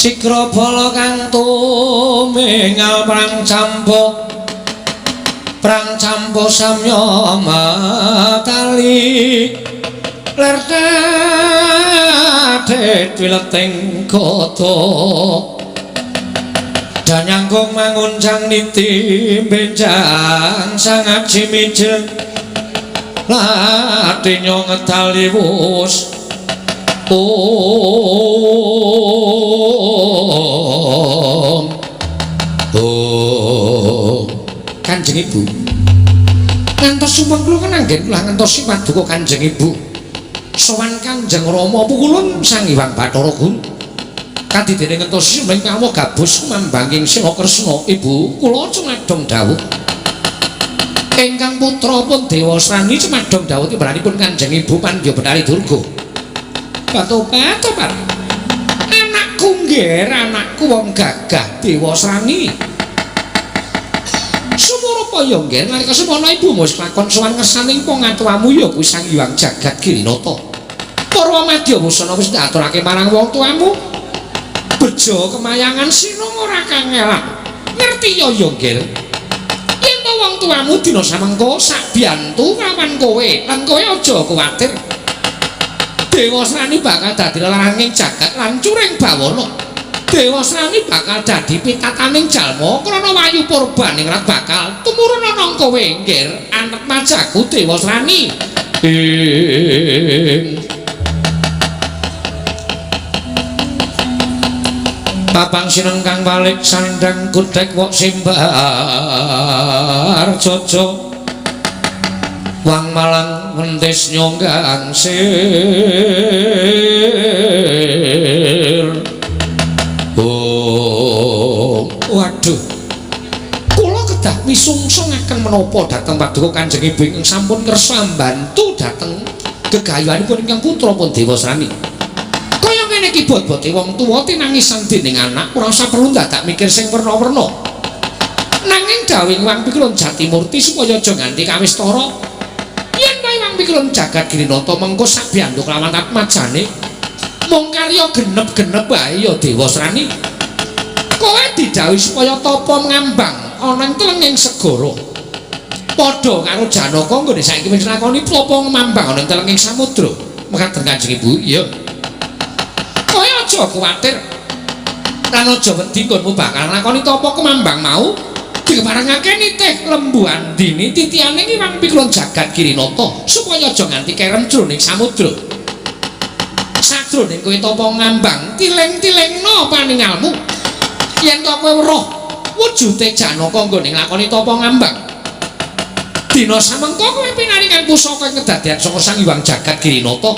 Sikra bala kang tumingal perang campa samya matali ler dadhe wileting gada danyangkung manguncang niti benjang sangaji mijil latinya ngedali wus. Om
Om Kanjeng Ibu ngantos sumeng kula kan anggen kula ngantos paduka Kanjeng Ibu sowan Kanjeng Rama pukulun Sang Hyang Bathara Guru kadidene ngentos sumeng kawula gabus mambanging Sena Kresna. Ibu kula cumadong dawuh ingkang putra pun Dewasrani cumadong dawuh timbalanipun Kanjeng Ibu Pandya Betari Durga. Topat-topat anakku ngger, anakku wong gagah Dewasrani sumurapa ya ngger nalika semono ibu wis lakon sowan ngersaning pangatuwamu ya kuwi Sang Hyang Jagat Girinata Purwa Madya Busana wis diaturake marang wong tuamu bejo kemayangan sinung ora kangelan ngerti ya ya ngger yen to wong tuamu dina samengko sak biyantu kawan kowe lan kowe aja kuwatir Dewasrani bakal dadi lelaranging jagat lan curing bawana. Dewasrani bakal dadi pitataning jalma krana wayu purbaning rat bakal tumurun ana kowe ngger anet majaku Dewasrani.
Papang sineng kang balik sandang kudhek wok simbar jojo wang malang mentis nyonggang sir. Oh, waduh,
kula kedah misungsungaken menapa dhateng paduka Kanjeng Ibu ingkang sampun kersa mbantu dhateng gegayuhanipun ingkang putra pun Dewasrani. Kaya ngene iki bot-bote wong tuwa tinangisan dening anak ora usah perlu dadak mikir sing werna-werna. Nanging dawuhing Wang Pikulun Jatimurti supaya aja nganti kawistara. Yen wae Wang Pikulun Jagat Girinata mengko sak biyantu kelawan atmajane mung karya genep-genep wae ya Dewasrani. Kowe didhawuhi supaya tapa ngambang ana ing telenging segara. Padha karo Janaka nggone saiki wis lakoni tapa ngambang ana ing telenging samudra. Mekaten Kanjeng Ibu, iya. Kowe aja kuwatir. Lan aja wedi nggonmu bakal lakoni tapa kemambang mau. Diparengake nitih lembu andini titiane Wang Pikulun Jagat Girinata supaya aja nganti kerem jroning samudra. Sajroning kowe tapa ngambang tileng-tilengno paningalmu. Yen to kowe weruh wujude Janaka nggone nglakoni tapa ngambang. Dina samengko kowe pinaringan pusaka ing kedadian saka Sang Hyang Jagat Girinata.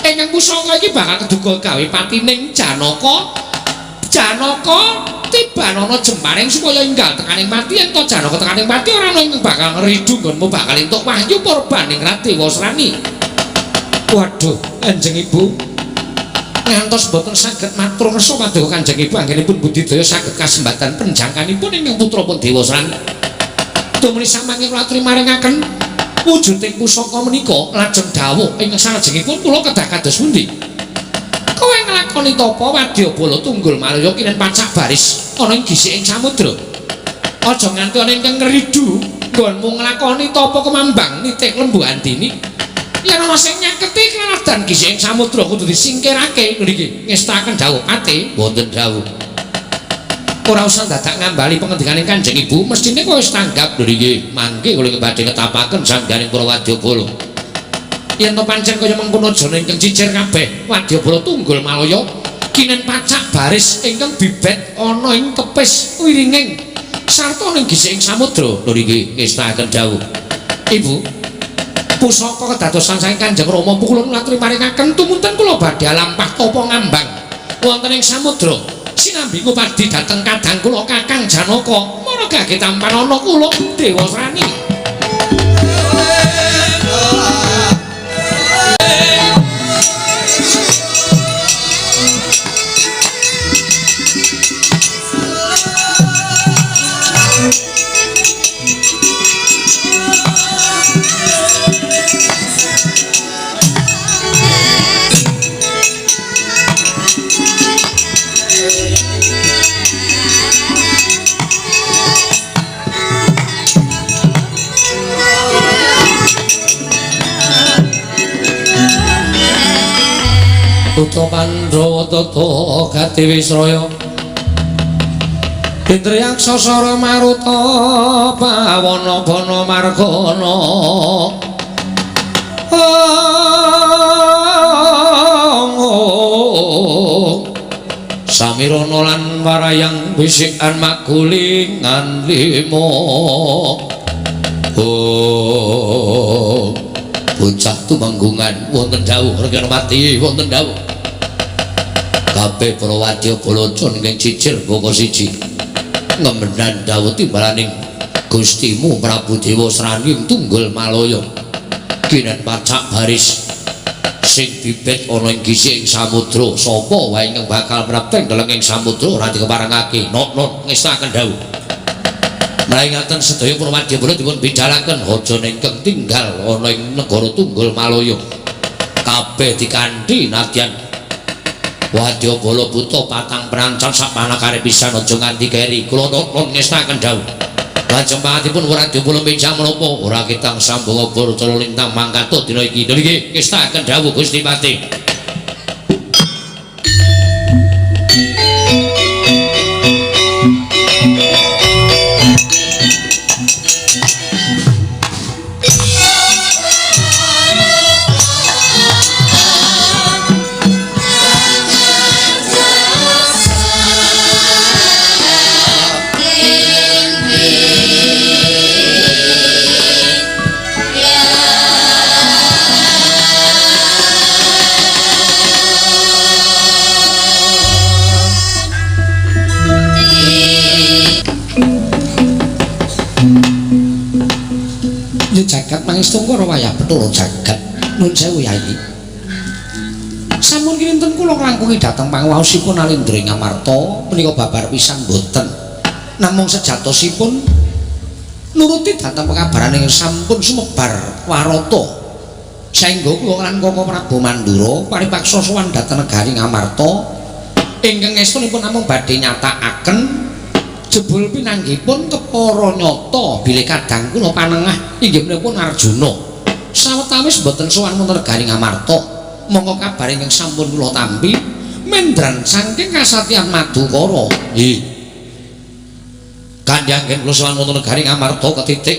Ingkang pusaka iki bakal keduga gawe patining Janaka. Janaka tibanana jembaring supaya enggal tekaning pati yen to Janaka tekaning pati ora ana ing bakal ngridu nggonmu bakal entuk wahyu purbaning Dewasrani.
Waduh, Kanjeng Ibu ngantos boten saged matur kersa paduka Kanjeng Ibu anggenipun budidaya saged kasembatan penjangkanipun ingkang putra pun Dewasrani. Tumuli samangke kula aturi maringaken wujuding pusaka menika lajeng dawuh ing salajengipun kula kedah kados pundi. Kowe nglakoni tapa wadyabala Tunggul Malaya kinen pacak baris ana ing gisiking samudra. Aja nganti ana ingkang ngridu nggonmu nglakoni tapa kemambang nitih lembu andini. Yen ana sing nyaketi klaladan gisiking samudra kudu disingkirake. Niki ngestaken dawuh pate wonten dawuh. Ora usah dadak ngambali pengendikane Kanjeng Ibu, mesthine kowe wis tanggap lho niki. Mangke kula badhe ngetapaken sangganing para wadyabala. Yen to pancen kaya mengkono jana ingkang cicir kabeh wadyabala Tunggul Malaya kinen pacak baris ingkang bibet ana ing tepis wiringing sarta ning gisiking samudra. Lho niki ngestaken dawuh. Ibu, pusaka kedadosan saking Kanjeng Rama kula ngaturi maringaken tumunten kula badhe lampah tapa ngambang wonten ing samudra. Sinambi ngupadi dhateng kadang kula Kakang Janaka mara gage tampan ana kula Dewasrani. Putra Pandhawa tata Gatiwisraya Indriyaksa Sara Maruta Pawana Bana Margana Samirana lan warayang bisikan magulingan lima. Oh, bocah tumenggungan wonten dawuh Reganapati wonten dawuh. Kabeh para wadyabala ingkang cicir baka siji ngemenan dawuh timbalaning Gustimu Prabu Dewasrani Tunggul Malaya kinen pacak baris sing bibit ana ing gisiking samudra. Sapa wae ingkang bakal mrepteng deleng ing samudra ora dikeparengake. Not-not ngestaken dawuh. Mlaingaten sedaya para wadyabala dipun bidalaken aja ingkang tinggal ana ing negara Tunggul Malaya. Kabeh dikanthi nadyan wadyabala buta patang prancan sak panakare pisan aja nganti keri. Kula nuwun ngestaken dawuh. Lajeng pangatipun wadyabala menjang menapa ora ketang sambung obor cara lintang mangkato dina iki. Lho niki ngestaken dawuh Gusti Pati. Jagat mangestungkara wayah Bathara Jagat. Nun sewu Yai. Sampun kinten kula nglangkungi dhateng panguwaosipun Alindra ing Amarta menika babar pisan boten. Namung sejatosipun nuruti dhateng pekabaran ingkang sampun sumebar warata. Saengga kula lan Koko Prabu Mandura paripaksa sowan dhateng negari Ngamarta ingkang estunipun namung badhe nyatakake jebul pinanggihipun kepara nyata bilih kadang kula panengah inggih menika Arjuna. Sawetawis boten sowan wonten negari Ngamarta, mongko kabar ingkang sampun kula tampi mendran saking kasatyan Madukara. Nggih. Kandhangken kula sowan wonten negari Ngamarta ketitik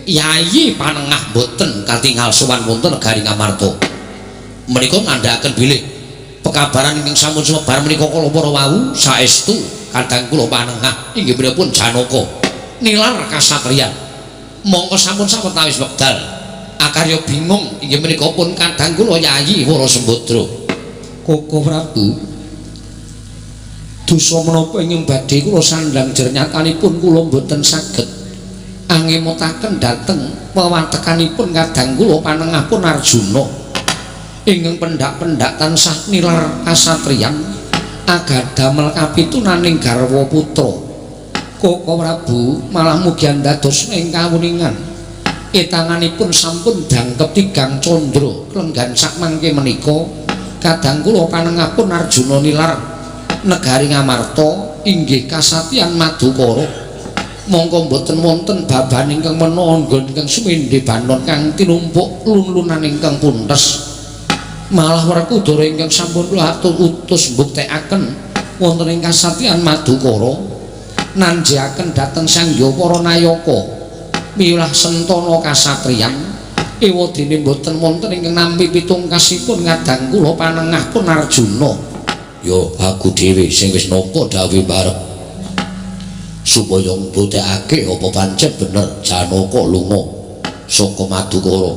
Yayi panengah boten katingal sowan wonten negari Ngamarta. Menika ngandhakaken bilih pekabaran ingkang sampun sumebar menika kala para wau saestu kadang kula panengah inggih menika Janaka nilar kasatriyan. Mongko sampun sawetawis wekdal akarya bingung inggih menika pun kadang kula Yayi Wara Sembadra. Koko Prabu, dosa menapa ingkang badhe kula sandhang jernyatanipun kula mboten saged angemutaken dhateng wewatekanipun kadang kula panengah pun Arjuna ingkang pendak-pendak tansah nilar kasatriyan agadamel kapitunaning garwa putra. Koko Prabu malah mugi andados ing kawuningan. Etanganipun sampun dangkep tigang candra klenggan sakmangke menika kadang kula panengah pun Arjuna nilar negari Ngamarta inggih kasatyan Madukara. Mongko mboten wonten baban ingkang mena anggon ingkang sumendhe banon kang tinumpuk lun-lunan ingkang puntes. Malah Werkudara ingkang sampun kula atur utus mbuktekaken wonten ing kasatyan Madukara nanjiaken dhateng sangya para nayaka milah sentana kasatriyan ewadene mboten wonten ingkang nampi pitungkasipun ngadang kula panengah pun Arjuna.
Yo aku dhewe sing wis nampa dawuh barep supaya mbuktekake apa pancen bener Janaka lunga saka Madukara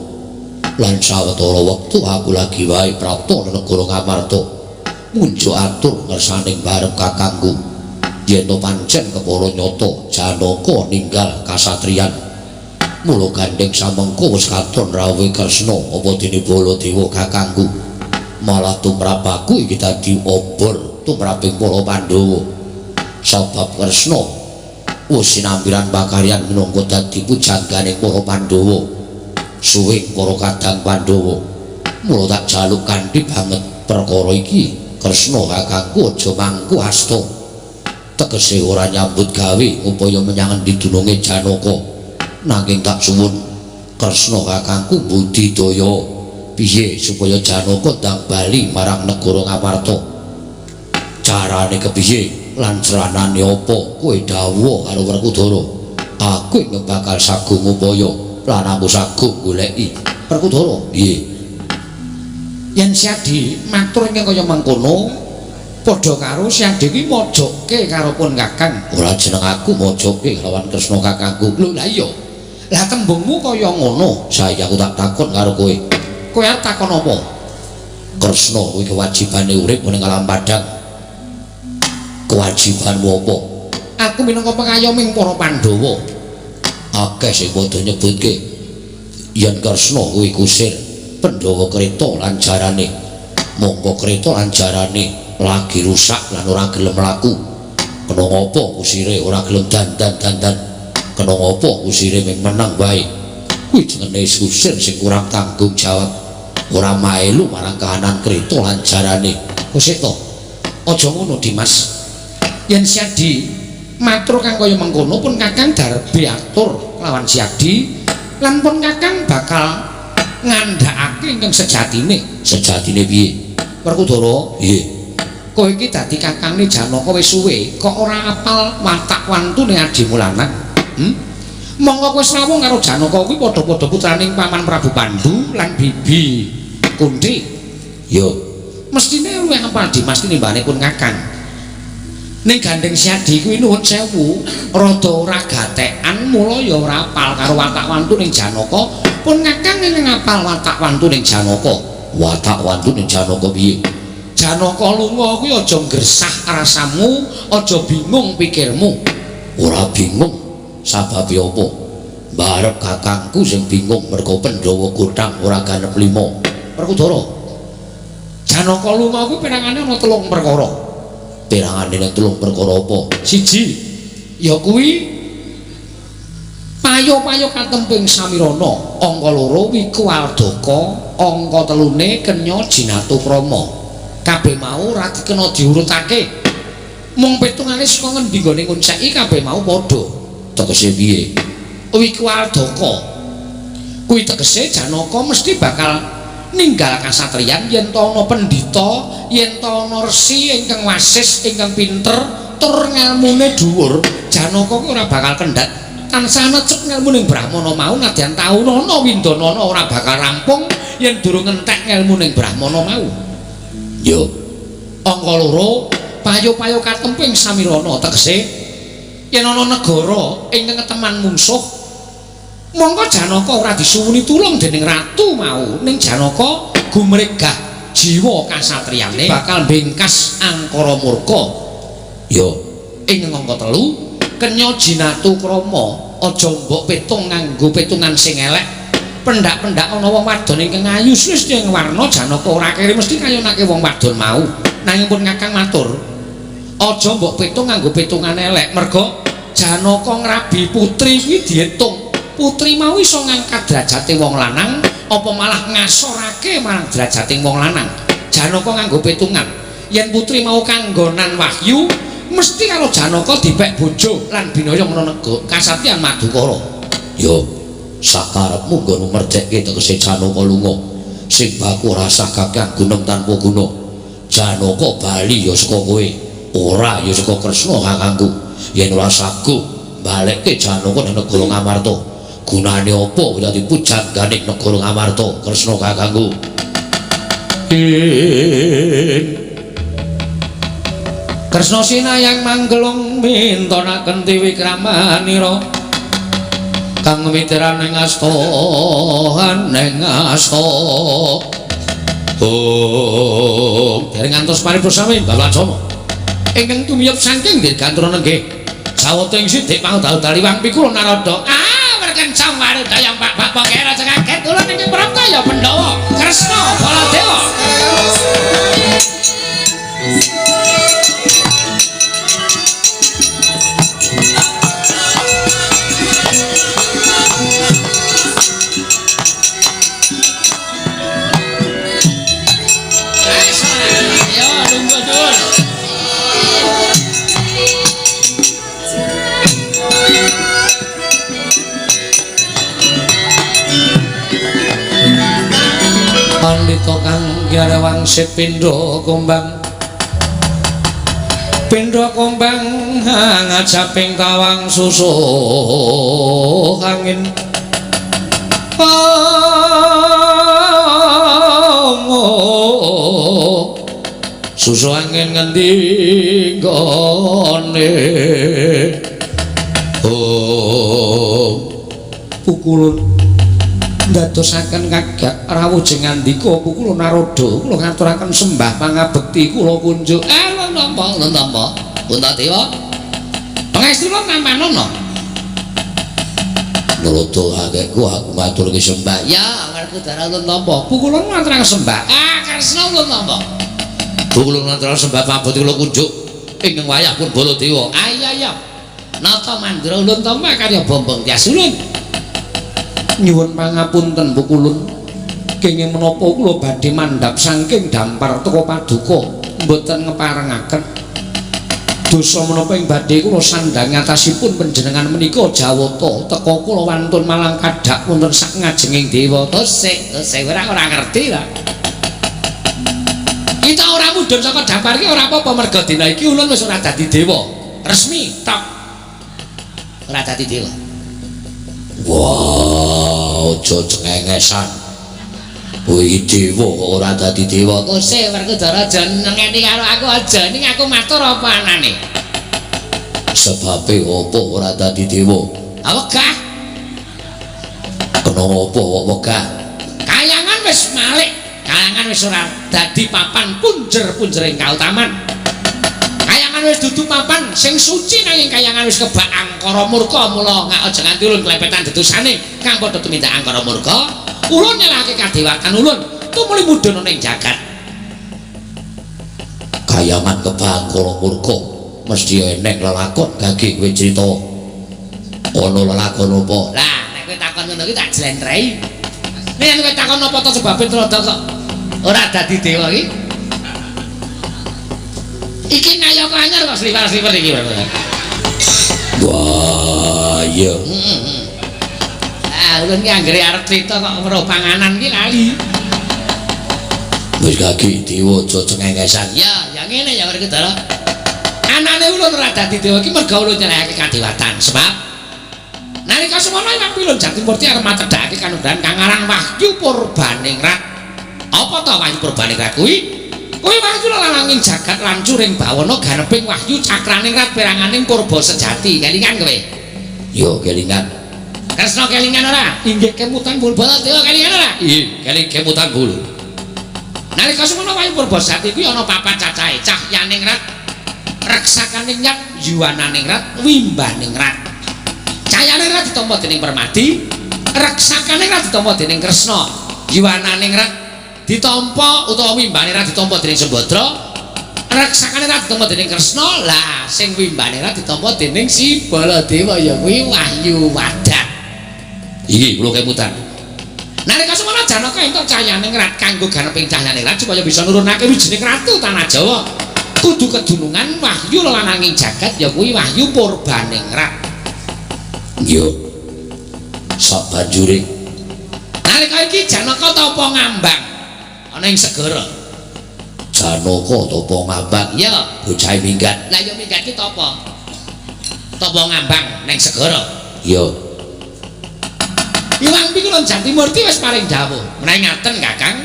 lan sawetara wektu aku lagi wae prapta negara Ngamarta munjuk atur ngersaning barep kakangku yen to pancen kepara nyata Janaka ninggal kasatriyan. Mula gandeng samengko wis katon rawuhe Kresna apa dene Baladewa kakangku malah tumrap aku iki dadi obor tumraping para Pandhawa sabab Kresna wis sinampiran pakaryan minangka dadi pujangganing para Pandhawa suwing para kadang Pandhawa. Mula tak jaluk kanthi banget perkara iki Kresna kakangku aja mangku asta tegese ora nyambut gawe upaya menyang endi dununge Janaka nanging tak suwun Kresna kakangku budidaya piye supaya Janaka ndang bali marang negara Ngamarta. Carane kepiye lan ceranane apa kowe dawuh karo Werkudara. Aku ing bakal sagung upaya lan aku sagung goleki Werkudara. Piye
yen Siadi matur ingkang kaya mangkono padha karo Siadi kuwi mojoke karo pun kakang.
Ora jeneng aku mojoke lawan Kresna kakangku.
Lho lah iya. Lah tembungmu kaya ngono.
Saiki aku tak takon karo kowe.
Kowe arep takon apa?
Kresna kuwi kewajibane urip ning alam padang. Kewajibanmu apa?
Aku minangka pengayoming para Pandhawa.
Akeh sing padha nyebutke yen Kresna kuwi kusir Pandhawa kreta lan jarane. Mongko kreta lan jarane lagi rusak lan ora gelem mlaku. Kena ngapa kusire ora gelem dandan-dandan? Kena ngapa kusire mung meneng wae? Kuwi jenenge kusir sing kurang tanggung jawab. Ora melu marang kahanan kreta lan jarane.
Kusik to. Aja ngono Dimas. Yen Siadi matur kang kaya mengkono pun kakang darbe atur lawan Siadi lan pun kakang bakal ngandhakake ingkang sejatine.
Sejatine piye?
Werkudara,
piye?
Kowe iki dadi kakangne Janaka wis suwe, kok ora apal watak wantune adimu lanang? Monggo kowe srawung karo Janaka kuwi padha-padha putraning Paman Prabu Pandu lan Bibi Kunti.
Yo,
mestine luwih apal Dimas tinimbane pun kakang. Ning gandeng Siadi kuwi nuwun sewu, rada ora gatekan mula ya ora apal karo watak wantuning Janaka. Pun kakang ing ngapal watak wantuning Janaka.
Watak wantuning Janaka piye?
Janaka lunga kuwi aja ngresah rasamu, aja bingung pikirmu.
Ora bingung sababe apa? Barep kakangku sing bingung mergo Pandhawa gotang ora ganep 5.
Werkudara. Janaka lunga kuwi perangane ana 3 perkara.
Perangane ning 3 perkara apa?
Siji, ya kuwi payo-payo katemping Samirana, angka 2 Wiku Aldaka, angka 3 Kenya Jinatukrama. Kabeh mau ora dikena diurutake. Mung petungane saka ngendi nggone ngonceki kabeh mau padha.
Tegese piye?
Wiku Aldaka. Kuwi tegese Janaka mesti bakal ninggal kasatriyan yen ta ana pendhita, yen ta ana resi ingkang wasis, ingkang pinter, tur ngelmune dhuwur, Janaka kuwi ora bakal kendhat. Tansah necep ngelmuning Brahmana mau nadyan taunana windanana ora bakal rampung yen durung entek ngelmuning Brahmana mau.
Yo.
Angka 2 payo-payo katemping Samirana tegese yen ana negara ingkang keteman mungsuh mongko Janaka ora disuwuni tulung dening ratu mau ning Janaka gumregah jiwa kasatriyane bakal bengkas angkara murka.
Yo.
Ing angka 3 Kenya Jinatukrama aja mbok petung nganggo petungan sing elek. Pendak-pendak ana wong wadon ingkang ayu sing warna Janaka ora keri mesti kayonake wong wadon mau. Nanging pun kakang matur aja mbok petung nganggo petungan elek merga Janaka ngrabi putri kuwi diitung. Putri mau iso ngangkat derajate wong lanang apa malah ngasorake marang derajate wong lanang. Janaka nganggo pitungan. Yen putri mau kanggonan wahyu, mesti karo Janaka dipek bojo lan binaya ngono nego kasatyan Madukara.
Yo, sakarepmu nggon merdekke tegese Janaka lunga. Sing baku rasah kakean gunem tanpa guna. Janaka bali ya saka kowe, ora ya saka Kresna kakangku. Yen ora saguh balekke Janaka nang negara Ngamarta. Gunane apa dadi pujangganing negara Ngamarta Kresna kakangku?
Kresna sinayang manggelung mintonaken tiwikramanira kang mitran ing asta ning asta.
Oh,
dereng ngantos paripursa Bapak ingkang tumiyep saking Dirgantara nenggih sawetara ing sidik pangdal-daliwang pikula Narada. Ah, werkencang warudayang Pak Pangera kaget kula niki prapta ya Pandhawa Kresna Baladewa. Pandita kang kyare wangsit pindha kumbang pindha kumbang ngajaping tawang susuh angin. Oh, susuh angin ngendi nggone? Oh, pukulun ndadosaken kagak rawuh jengandika pukul Narada kula ngaturaken sembah pangabekti kula kunjuk. Lho nampa lho nampa Puntadewa pangestu kula nampanana
Narada akehku aku ngaturke sembah.
Ya Werkudara ulun nampa pukulun ngaturaken sembah. Ah Kresna ulun nampa
pukulun ngaturaken sembah pangabekti kula kunjuk ingkang wayah pun Baladewa.
Ayo ayo nata mandra ulun tampa karya Bombong Tyas ulun. Nyuwun pangapunten pukulun kenging menapa kula badhe mandhap saking dampar teka paduka mboten ngeparengaken dosa menapa ing badhe kula sandhang ngatasipun panjenengan menika jawata teka kula wantun malang kadhak wonten sak ngajenging dewa. Tosik tosik ora ngerti ta kita ora mudhun saka dampar iki ora apa-apa merga dina iki ulun wis ora dadi dewa resmi tok ora dadi dewa.
Wah, aja cengengesan. Kowe iki dewa kok ora dadi dewa.
Kose Werkudara aja nengeni karo aku aja ning aku matur apa anane.
Sebabe apa ora dadi dewa?
Ah wegah.
Kena apa kok wegah?
Kayangan wis malik, kayangan wis ora dadi papan punjer-punjering kautaman. Kayangan wis dudu papan sing suci nanging kayangan wis kebak angkara murka mula ngak aja nganti ulun klepetan dedosane kang padha tumindak angkara murka ulun nyelahake kadewatan ulun tumuli mudhun ning jagat.
Kayangan kebak angkara murka mesti eneng lelakon gage kowe crita ana lelakon apa?
Lah nek kowe takon ngono iki tak jlentrehi. Nek kowe takon apa to sebabe Trada kok ora dadi dewa iki? Iki nayaka anyar kok sliwer-sliwer iki.
Wah, iya.
Ah, ulun ki anggere arep crita kok weruh panganan ki lali.
Wis gagi dewa aja cengengesan.
Ya, ya ngene ya Werkudara. Anane ulun ora dadi dewa iki merga ulun nyelehake kadewatan. Sebab nalika semono iwak pilun Jatimurti arep matedhakake kanugrahan kang aran Wahyu Purbaningrat. Apa to Wahyu Purbaningrat kuwi? Kuwi wahyu lalanging jagat lan curing bawana ganeping wahyu cakraning rat peranganing purba sejati. Kelingan kowe?
Yo kelingan.
Kresna kelingan ora? Inggih kemutan bul. Baladewa kelingan ora?
Inggih, keling kemutan bul.
Nalika semono wahyu purba sejati kuwi ana papat cacahe, cahyaning rat, reksakaning rat, yuwananing rat, wimbaning rat. Cahyaning rat ditampa dening Permadi, reksakaning rat ditampa dening Kresna, yuwananing rat ditampa utawa wimbane ra ditampa dening Sembadra, Reksakane ra ditampa dening Kresna, lah sing wimbane ra ditampa dening si Baladewa ya kuwi Wahyu Wadat.
Iki kula kemutan.
Nalika semana Janaka entuk cahyaning rat kanggo ganeping cahyaning rat supaya bisa nurunake wijining ratu tanah Jawa. Kudu kedunungan wahyu lananging jagat ya kuwi wahyu purbaning rat.
Iya. Sabanjure
nalika iki Janaka tapa ngambang ana ing segara.
Janaka tapa ngambang?
Iya,
bocah minggat.
Lah ya minggat ki tapa? Tapa ngambang ning segara.
Iya.
Iwang Pikulun Jatimurti wis paring dawuh. Menawi ngaten Kakang,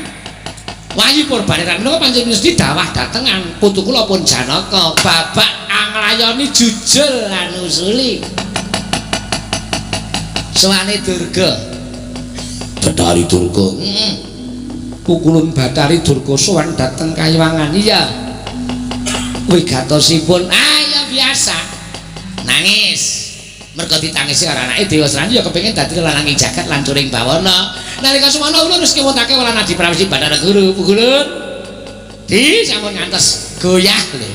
Wahyu Purbaningrat menika pancen mesti dawah datengan putu kula pun Janaka babak anglayoni jujul lan usuli. Sowane Durga.
Bathari Durga.
Heeh. Pukulun Bathari Durga sowan dhateng kayiwangan. Iya. Wigatosipun ah ya biasa. Nangis. Mergo ditangisi karo anake Dewa Srani ya kepengin dadi lananging jagat lan curing bawana. Nalika semana ulun wis kewotake lan adi prawisi Bathara Guru. Pukulun. Di sampun ngantos goyah lho.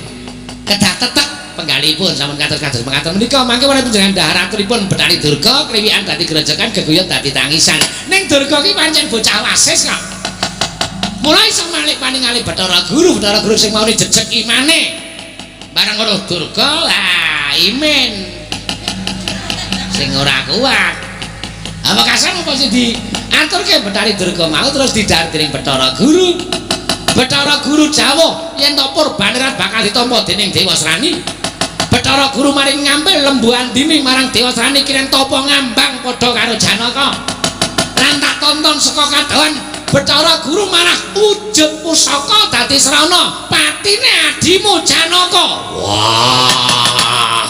Kedah tetek penggalipun sampun kados-kados mekaten menika mangke wonten panjenengan dhahar aturipun Bathari Durga kriwikan dadi grojogan geguyon dadi tangisan. Ning Durga ki pancen bocah wasis kok. Mulai iso malik paningali Bathara Guru, Bathara Guru sing maune jejeg imane. Bareng weruh Durga, lah imen. Sing ora kuat. Apa kasan apa sing diaturke Bathari Durga mau terus didhahar dening Bathara Guru. Bathara Guru jawuh yen to Purbaningrat bakal ditampa dening Dewa Srani. Bathara Guru maring ngambil lembu andini marang Dewa Srani kiren tapa ngambang padha karo Janaka. Lan tak tonton saka kadohan Bathara Guru malah wujud pusaka dadi srana patine adimu Janaka.
Wah.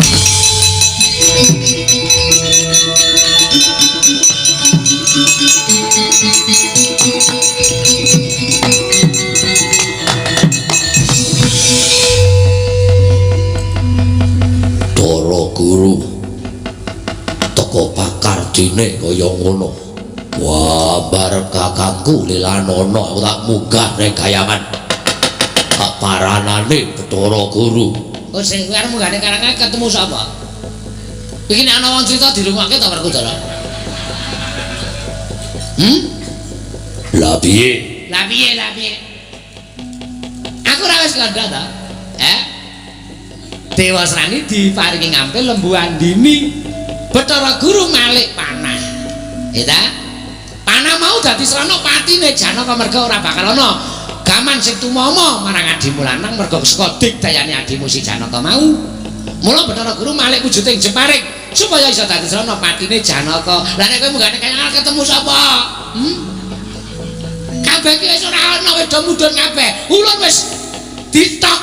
Bathara Guru teko pakardine kaya ngono. Wah, bareng kakangku Lilanana aku tak munggah ning kayangan. Tak paranane Bathara Guru.
Oh sing kowe arep munggah ning kayangan ketemu sapa? Iki nek ana wong crita dirungokke ta Werkudara? Hmm?
Lah piye?
Lah piye, lah piye? Aku ora wis kandha ta? Eh? Dewa Srani diparingi ngampil lembu andini. Bathara Guru malik panah. Ya ta? Panah mau dadi srana patine Janaka merga ora bakal ana gaman sing tumama marang adimu lanang merga saka digdayane adimu si Janaka mau. Mula Bathara Guru malik wujuding jeparing supaya iso dadi srana patine Janaka. Lah nek kowe munggah kaya ketemu sapa? Hmm? Kabeh iki wis ora ana wis do mudhun kabeh. Ulun wis ditok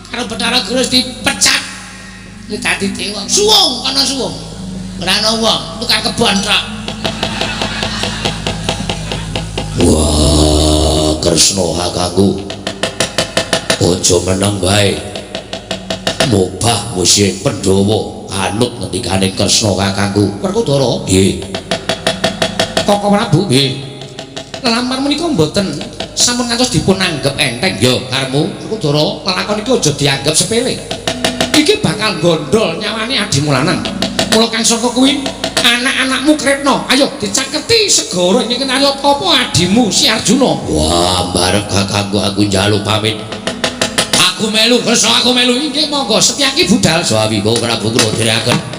karo Bathara Guru wis dipecat. Iki dadi dewa. Suwung ana suwung. Ora ana wong, tukang kebon tok.
Wah, Kresna kakangku. Aja meneng wae. Mobah musim Pandhawa anut ngendikane Kresna kakangku.
Werkudara?
Nggih.
Koko Prabu?
Nggih.
Lelampar menika mboten sampun ngantos dipun anggep enteng
ya karepmu.
Werkudara, lelakon iki aja dianggep sepele. Iki bakal gondol nyawane adimu lanang. Mula kang saka kuwi anak-anakmu Kretna, ayo dicaketi segara iki kenarya apa adimu si Arjuna.
Wah, bareng kakangku aku njaluk pamit. Aku melu, Kresna aku melu.
Inggih monggo Setyaki budal.
Sawi bawa Prabu kula dherekaken.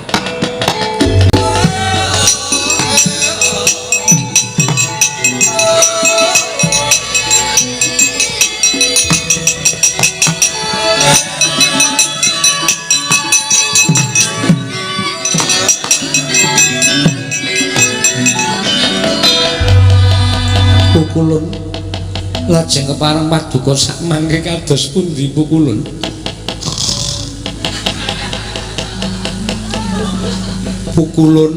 Pukulun lajeng kepareng paduka sak mangke kados pundi Pukulun? Pukulun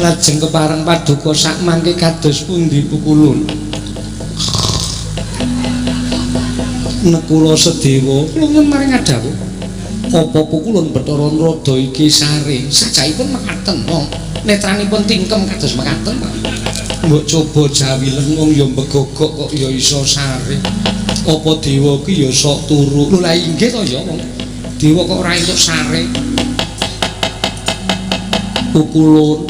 lajeng kepareng paduka sak mangke kados pundi Pukulun? Nekula Sedewa kula nyuwun maring adhawuh apa Pukulun Bathara Narada iki sare sajaipun mekaten wong netranipun tingkem kados mekaten. Mbok coba jawilen wong ya mbegogok kok ya iso sare. Apa dewa ki ya sok turu. Lho lah inggih to ya wong dewa kok ora entuk sare. Pukulun.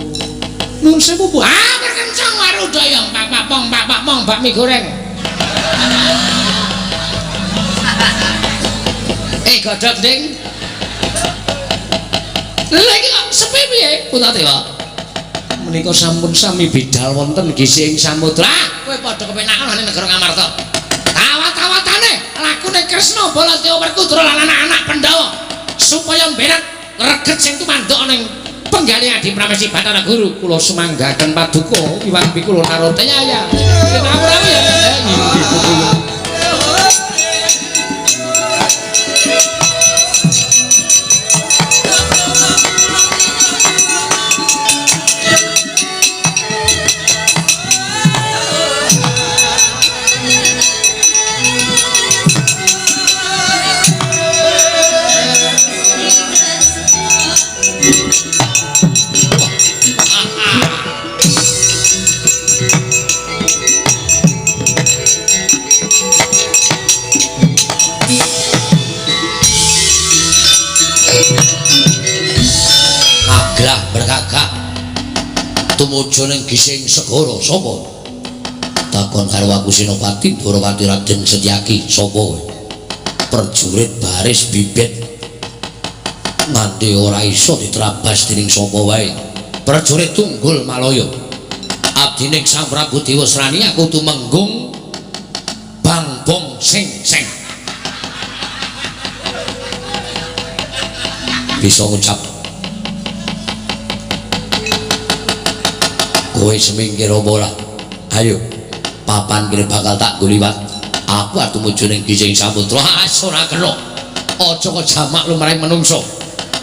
Nuwun sewu Bu. Ah kenceng warudaya pak pong pak mong bakmi goreng. Godhog ding. Lha iki kok sepi piye Puntadewa? Menika sampun sami bidal wonten gisi ing samudra. Kowe padha kepenakan ning negara Ngamarta. Tawat-tawatane lakune Kresna Baladewa Werkudara lan anak-anak Pandhawa supaya mberat reget sing tumanduk ana ing penggalih Adi Pramesti Bathara Guru. Kula sumanggaken paduka Iwang Pikula Narotaya ya. Ngawur ya. Inggih kula.
Tumuju ning gising segara sapa? Takon karo aku Senopati Dwarawati Raden Setyaki sapa kowe? Prajurit baris bibit nganti ora iso diterabas dening sapa wae. Prajurit Tunggul Malaya. Abdine Sang Prabu Dewasrani aku tumenggung Bangbong Sing Seng. Bisa ngucap kowe semingkir apa ora? Ayo, papan kene bakal tak nggo liwat. Aku arep tumuju ning gising samudra. Ah, ora kena. Aja kok jamak lumrahe menungso.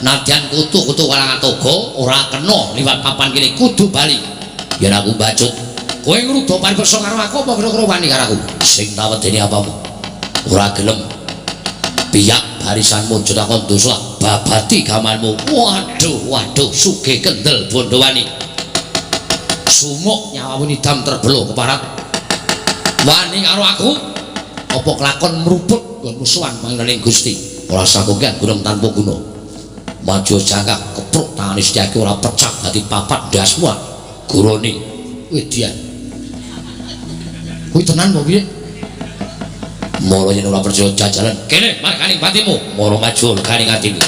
Nadyan kutu-kutu Walangatoga ora kena liwat papan kene kudu bali. Yen aku bacut, kowe ngruda paribasa karo aku apa kira-kira wani karo aku? Sing tak wedeni apamu? Ora gelem. Piyak barisanmu aja takon dosa babati gamanmu. Waduh, waduh, sugih kendel Bondowani. Sumuk nyawamu nidam terbeluh keparat. Wani karo aku apa kelakon mruput nggon musuhan pangeran Gusti. Ora sakokean gunung tanpa guna. Maju jangkak kepruk tangane Setyaki ora pecah dadi papat ndasmu. Gurune wedian. Kuwi tenan apa piye? Moro yen ora percaya jajalan kene markaning patimu. Moro maju kaning atimu.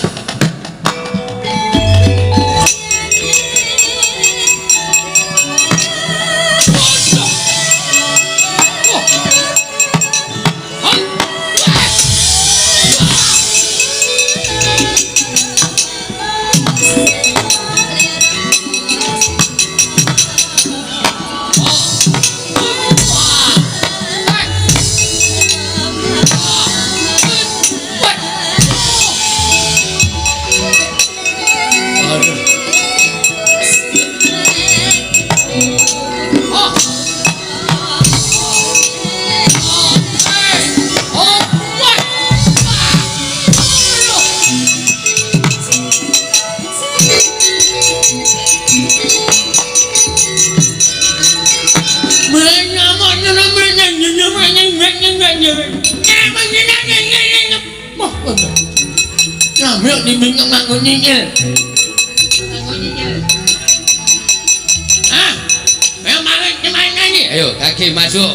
Ayo kaki masuk.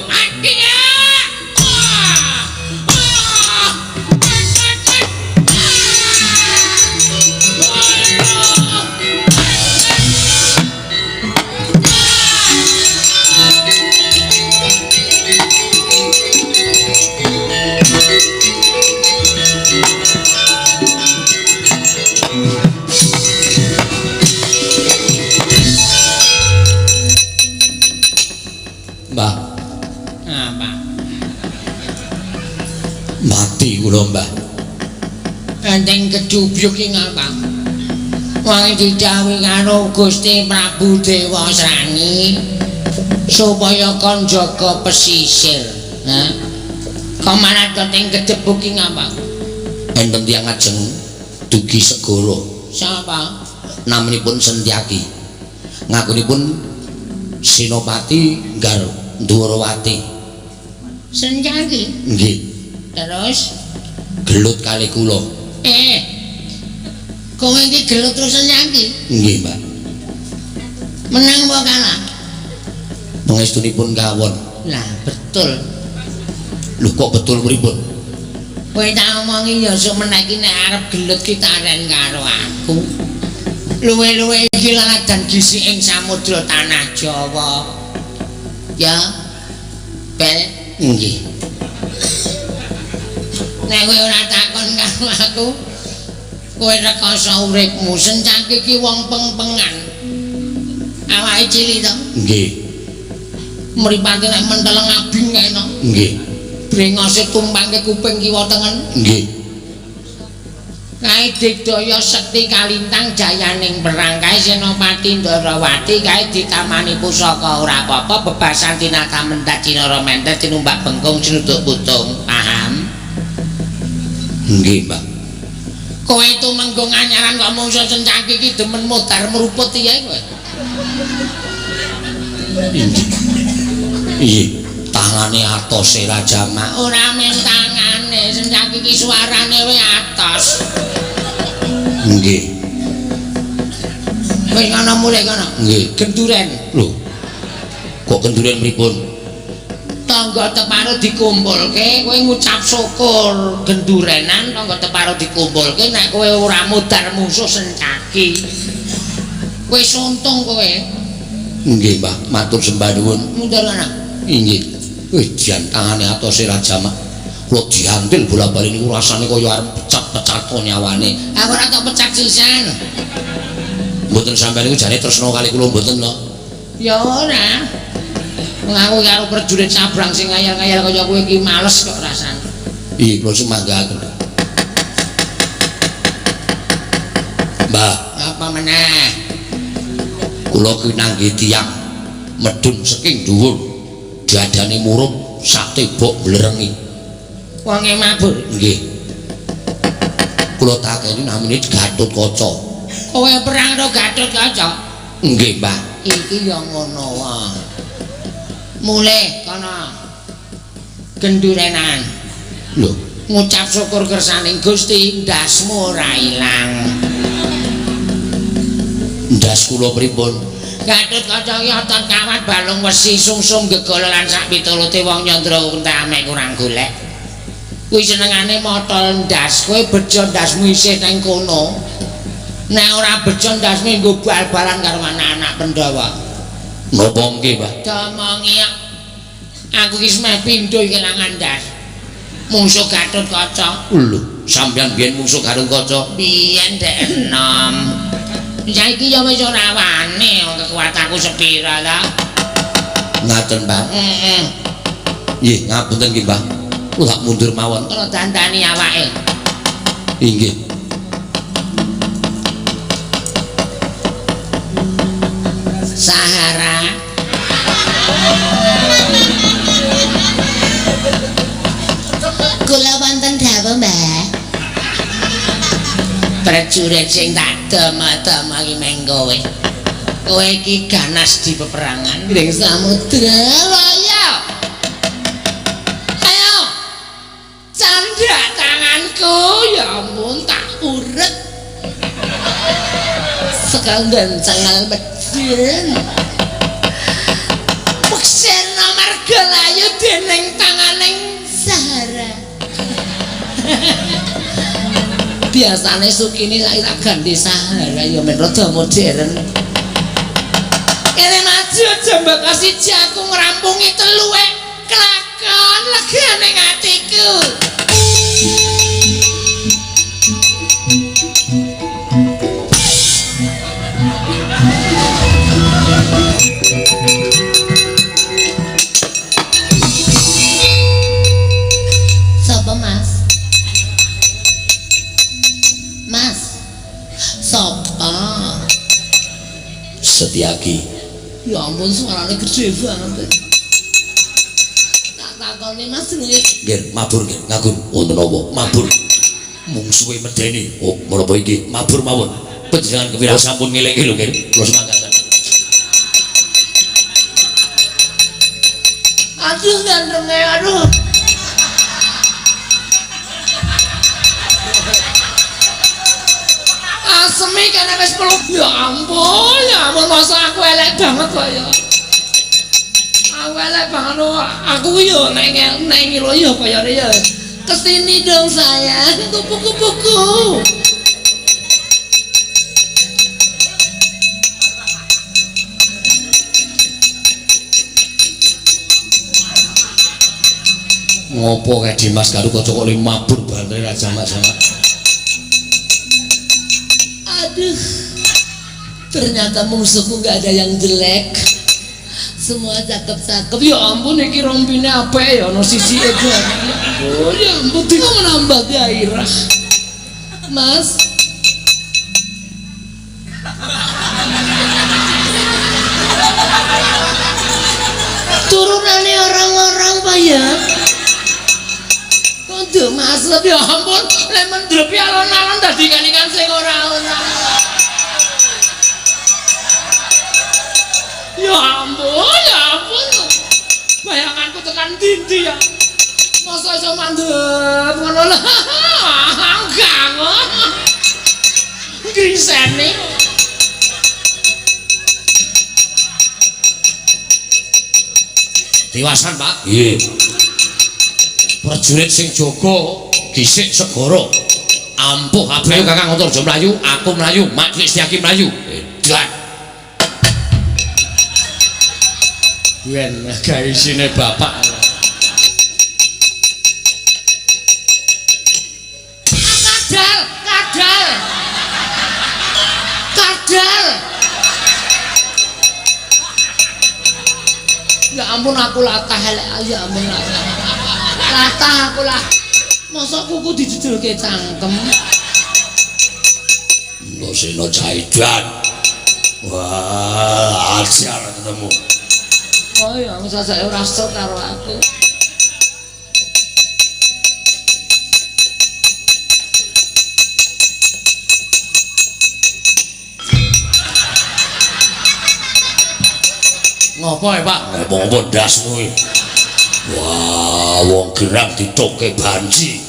Mbah.
Apa?
Mati kula, Mbah.
Enteng kejubyuk iki ngapa? Wong didhawuhi karo Gusti Prabu Dewasrani supaya kon jaga pesisir. Ha? Kok malah teng kejebuk iki ngapa?
Enten tiyang ajeng dugi segara.
Sapa?
Naminipun Sentyaki. Ngakunipun Senopati Nggar Ndwarawati.
Sencaki?
Nggih.
Terus
gelut kali kula.
Kowe iki gelut terus Sencaki?
Nggih, Mbak.
Menang apa kalah?
Pangestunipun kawon.
Lah, betul.
Lho kok betul pripun?
Kowe tak omongi ya sok meneh iki nek arep gelut ki taren karo aku. Luwe-luwe iki laladan gisik ing samudra tanah Jawa. Ya. Bel,
nggih.
Nek kowe ora takon karo aku, kowe rekoso uripmu. Sencaki iki wong peng-pengan. Awake cilik to?
Nggih.
Mripate nek menteleng abing kae to?
Nggih.
Brengose tumpangke kuping kiwa tengen.
Nggih.
Kae digdaya sekti kalintang jayaning perang kae Senopati Ndharawati kae ditamani pusaka ora apa-apa bebasan tinata mendat cinara mentet tinumbak bengkung sinuduk putung. Paham?
Nggih, Mbak.
Kowe tumenggung anyaran kok mungsu Sencaki iki demen modar mruput iya kowe.
Iya, tangane atose Raja Mak.
Ora men tangane, Sencaki iki suarane wae atos.
Nggih.
Wis ngono mulih kono.
Nggih.
Genduren.
Lho. Kok genduren pripun?
Tangga teparo dikumpulke, kowe ngucap syukur gendurenan tangga teparo dikumpulke nek kowe ora modar musuh Sencaki. Kowe suntung kowe.
Nggih, Mbah, matur sembah nuwun.
Mundur ana.
Nggih. Wih, jan tangane atose Raja Mak. Kula diantil bola-bali niku rasane kaya arep pecat-pecat nyawane.
Aku ora tok pecat sisan.
Mboten sampeyan niku jane tresna kali kula mboten lho.
Ya ora. Wong aku karo prajurit sabrang sing ngayal-ngayal kaya kowe iki males kok rasane.
Iya, kula sumanggaken. Mbah,
apa meneh?
Kula kinanggih tiyang medhun saking dhuwur. Dadane murup sak tebok blerengi.
Wonge mabur.
Nggih. Kula takeni namine Gatotkaca.
Kowe perang karo Gatotkaca?
Nggih, Mbah.
Iki ya ngono wae. Mulih kono. Gendurenan.
Lho,
ngucap syukur kersaning Gusti, ndasmu ora ilang.
Ndas kula pripun?
Gatotkaca iki otot kawat balung wesi sungsung gegala lan sak piturute wong nyandra untame kurang golek. Kuwi senengane motol ndas, kowe bejo ndasmu isih nang kono. Nek ora bejo ndasmu nggo bal-balan karo anak-anak Pandhawa.
Napa nggih, Mbah?
Domongi aku iki semeh pindho kelangan ndas. Mungsuh Gatotkaca.
Lho, sampeyan biyen mungsuh Gatotkaca?
Biyen dek enom. Saiki ya wis ora wani kekuatanku sepira ta.
Ngaten, Mbah.
Heeh.
Nggih, ngapunten nggih, Mbah. Kula mundur mawon.
Kula dandani awake.
Inggih.
Sahara.
Kula wonten dawuh, Mbah.
Prajurit sing tak dama-dama iki meng kowe. Kowe iki ganas di peperangan ning samudra laya. Ayo. Candhak tanganku, ya ampun tak urek. Sekandhan cengal medhen. Peksena marga layu dening tanganing
Sahara.
Biasane Sukini saiki tak ganti Sahara ya men rada modern. Kene maju aja mbok siji aku ngrampungi telu kelakon legane atiku.
Sapa, Mas? Mas. Sapa?
Setiaki.
Ya ampun suarane gede banget. Tak takoni Mas jenenge.
Nggih, mabur nggih, ngagun. Wonten apa? Mabur. Mungsuhe medeni. Oh, menapa iki? Mabur mawon. Panjenengan kewira sampun ngelingke lho, nggih. Kula sumanggaken.
Aduh gantengnya, aduh.
Asemi kene wis peluk. Ya ampun masa aku elek banget kok ya. Aku elek banget kok. Aku yo nek nek ngilo yo kayane ya.
Kesini dong sayang, kupu-kupuku.
Ngopo kae Dimas karo kaca kok mabur bantere ra jamak-jamak.
Aduh, ternyata musuhku nggak ada yang jelek, semua cakep-cakep.
Ya ampun iki rompine apik ya ana sisike barang. Oh ya ampun kok menambah gairah.
Mas, turunannya orang-orang pak ya.
Kudu Mas, ya ampun lek mendrepi alon-alon dadi kalingan sing ora-ora. Ya ampun, ya ampun. Bayanganku tekan dindi ya. Masa iso mandhep ngono lho. Enggak kok. Grisene.
Tiwasan, Pak. Nggih. Prajurit sing jaga gisik segara. Ampuh kabeh Kakang Antarja mlayu, aku mlayu, Mak Cilik Setyaki mlayu. Edan.
Yen gawe isine bapak. Kadal, kadal. Kadal. Ya ampun aku latah elek, ya ampun latah. Latah aku lah. Mosok kuku dijujulke cangkem.
Antasena Caidan. Wah, ajar ketemu.
Oh ya, sasake ora sok karo aku.
Ngopo ya, Pak? Ngopo ndasmu iki? Wah, wong gerang ditoke banci.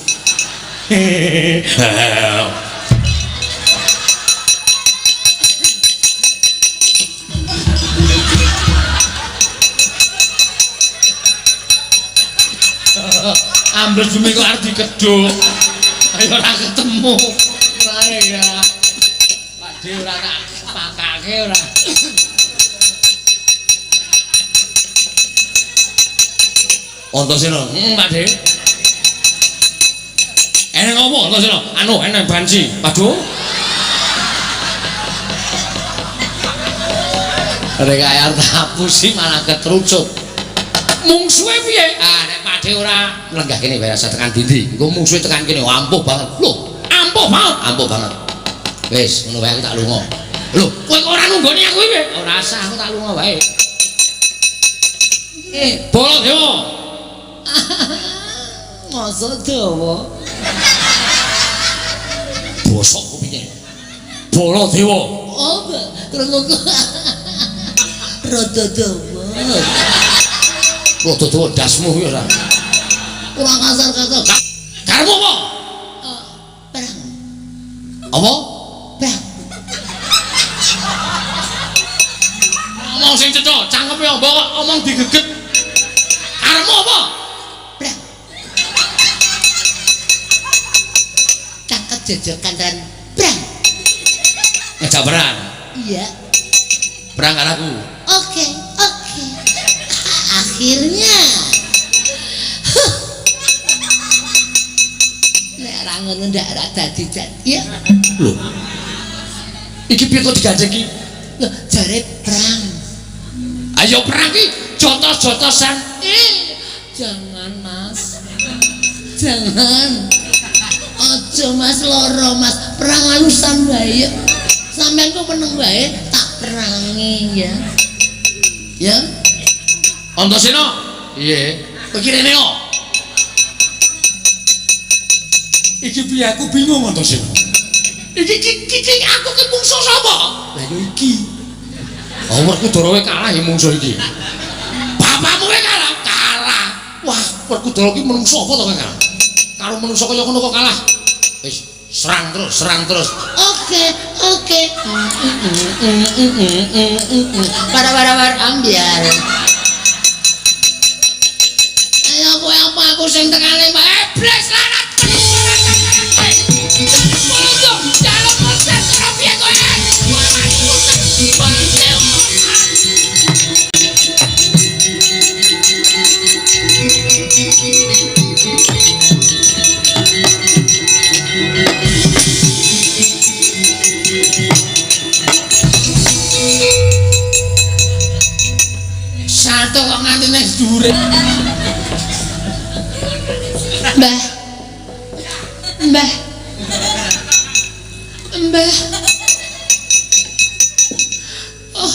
Ambles bumi kok arep dikedhuk. Ayo ora ketemu. Ora ya. Pak De ora tak pakake ora.
Antasena,
Pak De.
Eneng apa Antasena? Anu, eneng banci. Waduh. Rek arep hapusi malah ketrucut.
Mungsuhe piye?
Ah, nek Pak De ora lenggah kene wae rasa tekan dindi. Engko mungsuhe tekan kene ampuh banget. Lho,
ampuh banget.
Ampuh banget. Wis, ngono wae aku tak lunga. Lho,
kowe kok ora nunggoni aku piye?
Ora usah, aku tak lunga wae.
Baladewa.
Masa dawa?
Bosok ku piye? Baladewa.
Oh, krungu. Rada dawa.
Rada dawa ndasmu kuwi ora.
Ora kasar-kasar.
Karepmu apa?
Perang.
Apa?
Perang.
Omong sing cetha, cangkeme ombo kok omong digeget. Karepmu apa?
Perang. Cangket jejekan dan perang.
Ngejak perang.
Iya.
Perang karo aku.
Oke, oke. Akhirnya. Huh. Nek ora ngono ndak ora dadi ya.
Lho. Iki piye kok digandeng iki?
Lho, jare perang.
Ayo perang ki jotos-jotosan.
Jangan, Mas. Jangan. Aja Mas loro, Mas. Perang alusan wae. Sampeyan kok meneng wae tak perangi ya. Ya.
Antasena. Piye? Kowe iki rene kok.
Iki piye aku bingung Antasena. Iki iki aku ki mungsuh sapa?
Lah ya iki. Oh, Werkudara kalah ya mungsuh iki.
Bapakmu wae kalah. Kalah. Werkudara ki menungso apa to, Kakang? Karo menungso kaya ngono kok kalah. Wis, serang terus, serang terus.
Oke, oke. Para para para ambiar. Ayo kowe apa aku sing tekane Mbak Iblis larat.
Salto kok nganti ning dhuwure.
Mbah. Mbah. Mbah. Oh.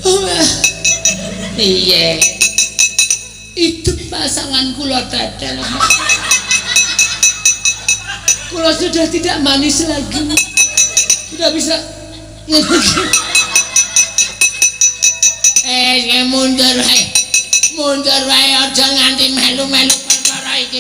Oh, Mbah.
Piye?
Hidup pasangan kula dadal. Kula sudah tidak manis lagi. Sudah bisa
Mundur wae. Mundur wae aja nganti melu-melu perkara iki.